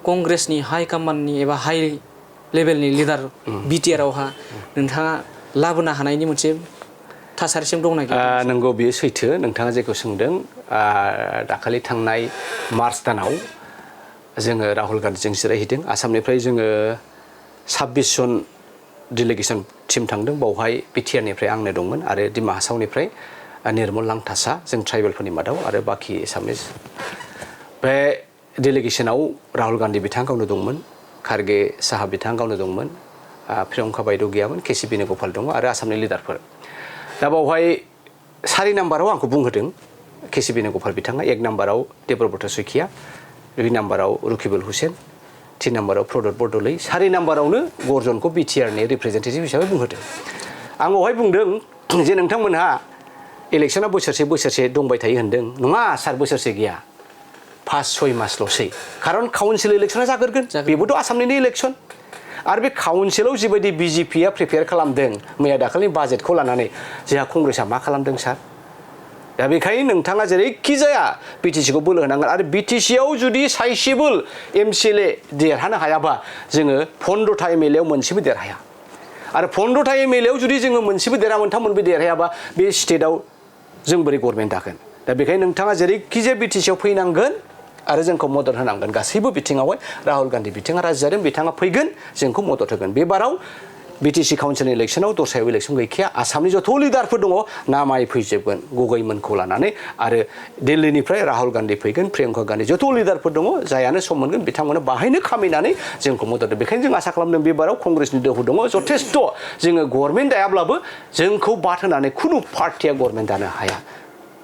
कंग्रेसनि हाइ कमान्डनि एबा हाइ लेभेलनि लिडार बिटिआरआवहा नोंथाङा लाबोनो हानायनि मोनसे थासारिसिम दंना गैया नंगौ बेयो सैथो नोंथाङा जेखौ सोंदों दाखालि थांनाय मार्च दानाव जोङो राहुल गान्धीजों जिरायहैदों आसामनिफ्राय जोङो 26 जन डेलिगेसन टिम थांदों बावहाय बिटिआरनिफ्राय आंनो दंमोन आरो डिमा हासावनिफ्राय निर्मल लांथासा जों ट्राइबेलफोरनि मादाव आरो बाखि एसामिस बे डेलिगेसनाव राहुल गान्धी बिथाङा गावनो दंमोन खारगे साहा बिथाङा गावनो दंमोन प्रियंका बायद' गैयामोन केसि बेनुगपाल दङ आरो आसामनि लिडारफोर दा बावहाय 4 नाम्बाराव आंखौ बुंहोदों केसि बेनुगपाल बिथाङा 1 नाम्बाराव देबब्रत सैखिया 2 नाम्बाराव रुकिबुल हुसेन 3 नाम्बाराव प्रदत बरदलै 4 नाम्बारावनो गर्जनखौ बिटिआरनि रिप्रेजेन्टेटिभ हिसाबै बुंहोदों आं बावहाय बुंदों जे नोंथांमोनहा इलेक्सना बोसोरसे दंबाय थायो होनदों नङा सार बोसोरसे गैया 5-6 मासल'सै खारन काउन्सिल इलेक्सना जागोरगोन बेबोथ' आसामनिनो इलेक्सन आरो बे काउन्सिलाव जिबायदि बिजेपिआ प्रिपेयार खालामदों मैया दाखालिनि बाजेटखौ लानानै जोंहा कंग्रेसआ मा खालामदों सार दा बेखायनो नोंथाङा जेरैखि जाया बिटिसिखौ बोलो होनांगोन आरो बिटिसिआव जुदि साइसेबोल एमसिएलए देरहानो हायाबा जोङो 15था एमएलएआव मोनसेबो देरहाया आरो 15था एमएलएआव जुदि जोङो मोनसेबो देरहा मोनथाम देरहायाबा बे स्टेटआव जों बोरै गभर्नमेन्ट दागोन दा बेखायनो नोंथाङा जेरैखि जाया बिटिसिआव फैनांगोन आरो जोंखौ मदद होनांगोन गासैबो बिथिङावहाय राहुल गान्धी बिथाङा राजि जादों बिथाङा फैगोन जोंखौ मदद होगोन बे बाराव बिटिसि काउन्सिलनि इलेक्सनाव दस्रायाव इलेक्सन गैखाया आसामनि जथ' लिडारफोर दङ नामाय फैजोबगोन गगैमोनखौ लानानै आरो दिल्लीनिफ्राय राहुल गान्धी फैगोन प्रियंका गान्धी जथ' लिडारफोर दङ जायानो सम मोनगोन बिथांमोना बाहायनो खामायनानै जोंखौ मदद होगोन बेखायनो जों आसा खालामदों बे बाराव कंग्रेसनि दोहौ दङ जथेस्थ' जोङो गभर्नमेन्ट दायाब्लाबो जोंखौ बाद होनानै खुनु पार्टिया गभर्नमेन्ट दानो हाया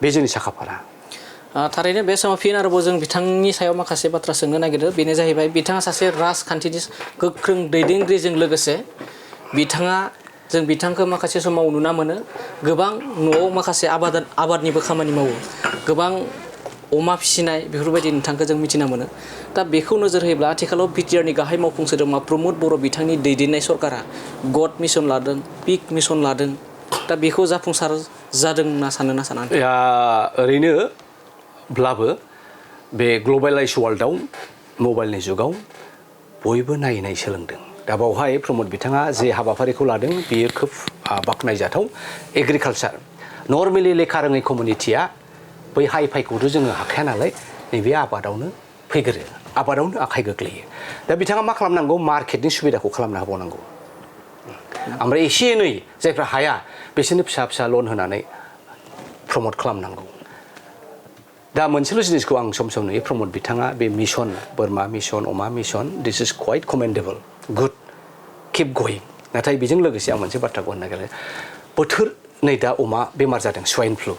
बे जोंनि साखाफारा थारैनो बे समाव फिन आरोबाव जों बिथांनि सायाव माखासे बाथ्रा सोंनो नागिरो बेनो जाहैबाय बिथाङा सासे राजखान्थिनि गोख्रों दैदेनगिरिजों लोगोसे जों बिथांखौ माखासे समाव नुना मोनो गोबां न'आव माखासे आबादनिबो खामानि मावो गोबां अमा फिसिनाय बेफोरबायदि नोंथांखौ जों मिथिना मोनो दा बेखौ नोजोर होयोब्ला आथिखालाव बिटिआरनि गाहाय मावफुं सोद्रोमा प्रमद बर' बिथांनि दैदेननाय सरकारा गड मिशन लादों पिक मिशन लादों दा बेखौ जाफुंसार जादों होनना सानो ना साना ओरैनोब्लाबो बे ग्लबेलाइज वर्ल्डआव मबाइलनि जुगाव बयबो नायै सोलोंदों दा बावहाय प्रमद बिथाङा जे हाबाफारिखौ लादों बियो खोब बाख्नायजाथाव एग्रिकालचार नर्मेलि लेखा रोङै कमिउनिटिया बै हाइ फाइखौथ' जोङो हाखाया नालाय नैबे आबादावनो फैग्रो आबादावनो आखाइ गोग्लैयो दा बिथाङा मा खालामनांगौ मार्केटनि सुबिदाखौ खालामना होबावनांगौ ओमफ्राय एसे एनै जायफ्रा हाया बिसोरनो फिसा लन होनानै प्रमट खालामनांगौ दा मोनसेल' जिनिसखौ आं सम नुयो प्रमद बिथाङा बे मिशन बोरमा मिशन अमा मिशन दिस इज क्वाइट कमेन्डेबल गुड किप गयिं नाथाय बेजों लोगोसे आं मोनसे बाथ्राखौ होनो नागिरो बोथोर नै दा अमा बेमार जादों स्वाइन फ्लु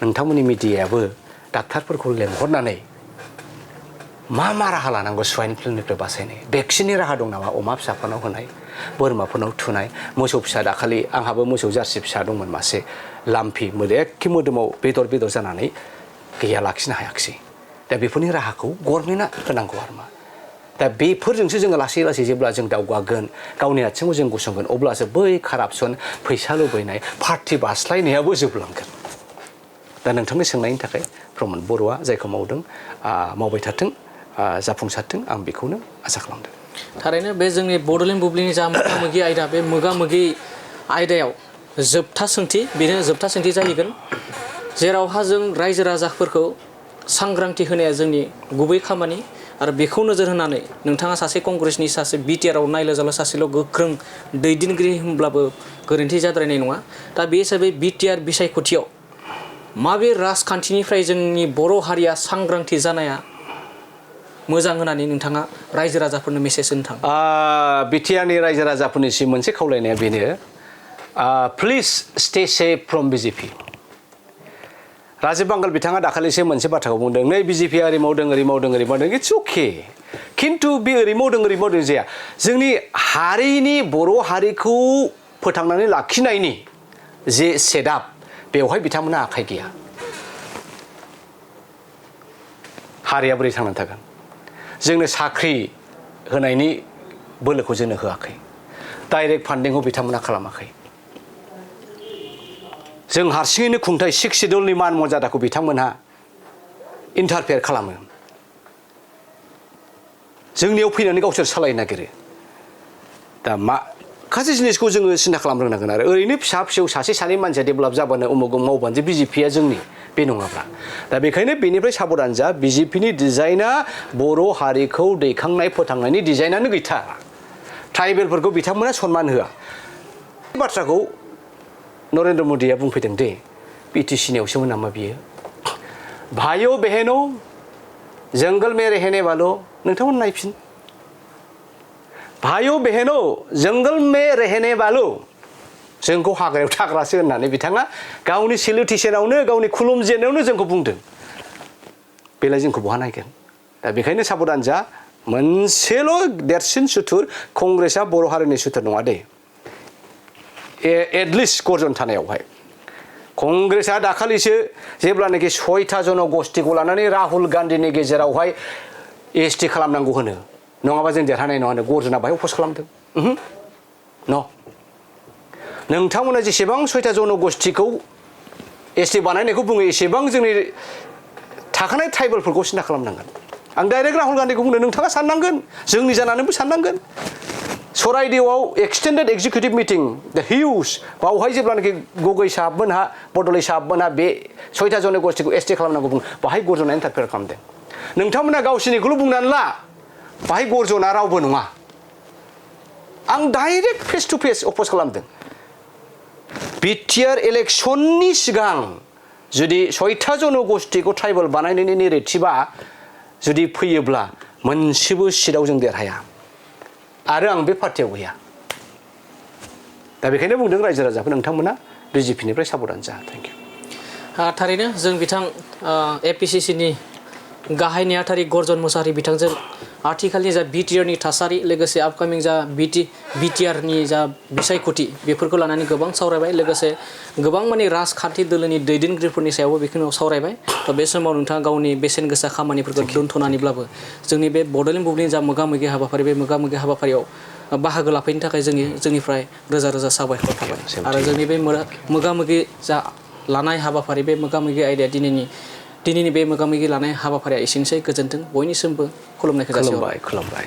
नोंथांमोननि मिडियायाबो डाक्टारफोरखौ लेंहरनानै मा राहा लानांगौ स्वाइन फ्लुनिफ्राय बासायनाय भेक्सिननि राहा दं नामा अमा फिसाफोरनाव होनाय बोरमाफोरनाव थुनाय मोसौ फिसा दाखालि आंहाबो मोसौ जार्सि फिसा दंमोन मासे लाम्फि एखे मोदोमाव बेदर जानानै गैया लाखिनो हायाखिसै दा बेफोरनि राहाखौ गभर्नमेन्टआ होनांगौ आरो मा दा बेफोरजोंसो जोङो लासै जेब्ला जों दावगागोन गावनि आथिङाव जों गसंगोन अब्लासो बै कारापसन फैसा लुबैनाय पार्टि बास्लायनायाबो जोबलांगोन दा नोंथांनि सोंनायनि थाखाय प्रमद बर'आ जायखौ मावदों मावबाय थाथों जाफुंसारथों आं बेखौनो आसा खालामदों थारैनो बे जोंनि बड'लेण्ड बुब्लिनि जा मोगा-मोगि आयदा बे मोगा-मोगि आयदायाव जोबथा सोंथि जाहैगोन जेरावहा जों रायजो राजाफोरखौ सांग्रांथि होनाया जोंनि गुबै खामानि आरो बेखौ नोजोर होनानै नोंथाङा सासे कंग्रेसनि सासे बिटिआरआव नायल'जाल' सासेल' गोख्रों दैदेनगिरि होनब्लाबो गोरोन्थि जाद्रायनाय नङा दा बे हिसाबै बिटिआर बिसायख'थियाव माबे राजखान्थिनिफ्राय जोंनि बर' हारिया सांग्रांथि जानाया मोजां होननानै नोंथाङा रायजो राजाफोरनो मेसेज होनो थाङो बिटिआरनि रायजो राजाफोरनिसिम मोनसे खावलायनाया बेनो please stay safe from BJP Rajib बांगाल बिथाङा दाखालिसो मोनसे बाथ्राखौ बुंदों नै बिजेपि ओरै मावदों इट्स अके खिन्थु बे ओरै मावदों जाया जोंनि हारिनि बर' हारिखौ फोथांनानै लाखिनायनि जे सेटआप बेवहाय बिथांमोना आखाइ गैया हारिया बोरै थांनानै थागोन जोंनो साख्रि होनायनि बोलोखौ जोंनो होआखै डाइरेक्ट फान्डिंखौ बिथांमोना खालामाखै जों हारसिङैनो खुंथाय 6 सिडुलनि मान मर्यादाखौ बिथांमोनहा इन्टारफेयार खालामो जोंनियाव फैनानै गावसोर सालायनो नागिरो दा माखासे जिनिसखौ जोङो सिन्था खालामनो रोंनांगोन आरो ओरैनो फिसा फिसौ सासे सानै मानसिया डेभेलप जाबानो उमुग मावबानो जे बिजेपिया जोंनि बे नङाब्ला दा बेखायनो बेनिफ्राय साबधान जा बिजेपिनि डिजाइना बर' हारिखौ दैखांनाय फोथांनायनि डिजाइनानो गैथारा ट्राइबेलफोरखौ बिथांमोना सनमान होआ बाथ्राखौ नरेन्द्र मोदीया बुंफैदों दे बिटिसि नियावसोमोन नामा बियो भाइयों बहनों जंगल में रहने वालों नोंथांमोन नायफिन भाइयों बहनों जंगल में रहने वालों जोंखौ हाग्रायाव थाग्रासो होननानै बिथाङा गावनि सेलुटेसनावनो गावनि खुलुमजेननायावनो जोंखौ बुंदों बेलाय जोंखौ बहा नायगोन दा बेखायनो साबधान जा मोनसेल' देरसिन सुथुर कंग्रेसआ बर' हारिनि सुथुर नङा दे एटलिस्ट गर्जन थानायावहाय कंग्रेसआ दाखालिसो जेब्लानाखि 6था जनगोष्ठीखौ लानानै राहुल गान्धीनि गेजेरावहाय एसटि खालामनांगौ होनो नङाबा जों देरहानाय नङा होनो गर्जना बाहाय अफस खालामदों न' नोंथांमोना जेसेबां 6था जनगोष्ठीखौ एसटि बानायनायखौ बुङो एसेबां जोंनि थाखानाय ट्राइबेलफोरखौ सिन्था खालामनांगोन आं डाइरेक्ट राहुल गान्धीखौ बुंदों नोंथाङा साननांगोन जोंनि जानानैबो साननांगोन सराइदेवआव एक्सटेन्डेड एक्जिकिउटिभ मिटिं द हिउज बावहाय जेब्लानाखि गगै साहाबमोनहा बड'ले साहाबमोनहा बे 6था जनगोष्ठीखौ एसटि खालामनांगौ बुङो बाहाय गर्जना इन्टारफेयार खालामदों नोंथांमोना गावसिनिखौल' बुंनानै ला बाहाय गर्जना रावबो नङा आं डाइरेक्ट फेस टु फेस अपस खालामदों बिटिआर इलेक्सननि सिगां जुदि 6था जनगोष्ठीखौ ट्राइबेल बानायनायनि नेरेटिभआ जुदि फैयोब्ला मोनसेबो सिटआव जों देरहाया आरो आं बे पार्टियाव गैया दा बेखायनो बुंदों रायजो राजाफोर नोंथांमोना बिजेपिनिफ्राय साबधान जा थेंक इउ थारैनो जों बिथां एपिसिसिनि गाहाय नेहाथारि गर्जन मोसाहारि बिथांजों आथिखालनि जा बिटिआरनि थासारि लोगोसे आपकामिं जा बिटिआरनि जा बिसायख'थि बेफोरखौ लानानै गोबां सावरायबाय लोगोसे गोबां माने राजखान्थि दोलोनि दैदेनगिरिफोरनि सायावबो बेखिनियाव सावरायबाय थ' बे समाव नोंथाङा गावनि बेसेन गोसा खामानिफोरखौ दोनथ'नानैब्लाबो जोंनि बे बड'लेण्ड बुब्लिनि जा मोगा-मोगि हाबाफारि बे मोगा-मोगि हाबाफारियाव बाहागो लाफैनो थाखाय जोंनिफ्राय रोजा रोजा साबायखर थाबाय आरो जोंनि बे मोगा-मोगि जा लानाय हाबाफारि बे मोगा-मोगि आयदाया दिनैनि बे मोगा-मोगि लानाय हाबाफारिया एसेनोसै गोजोन्थों बयनिसिमबो खुलुमनायखौ जासिहरबाय खुलुमबाय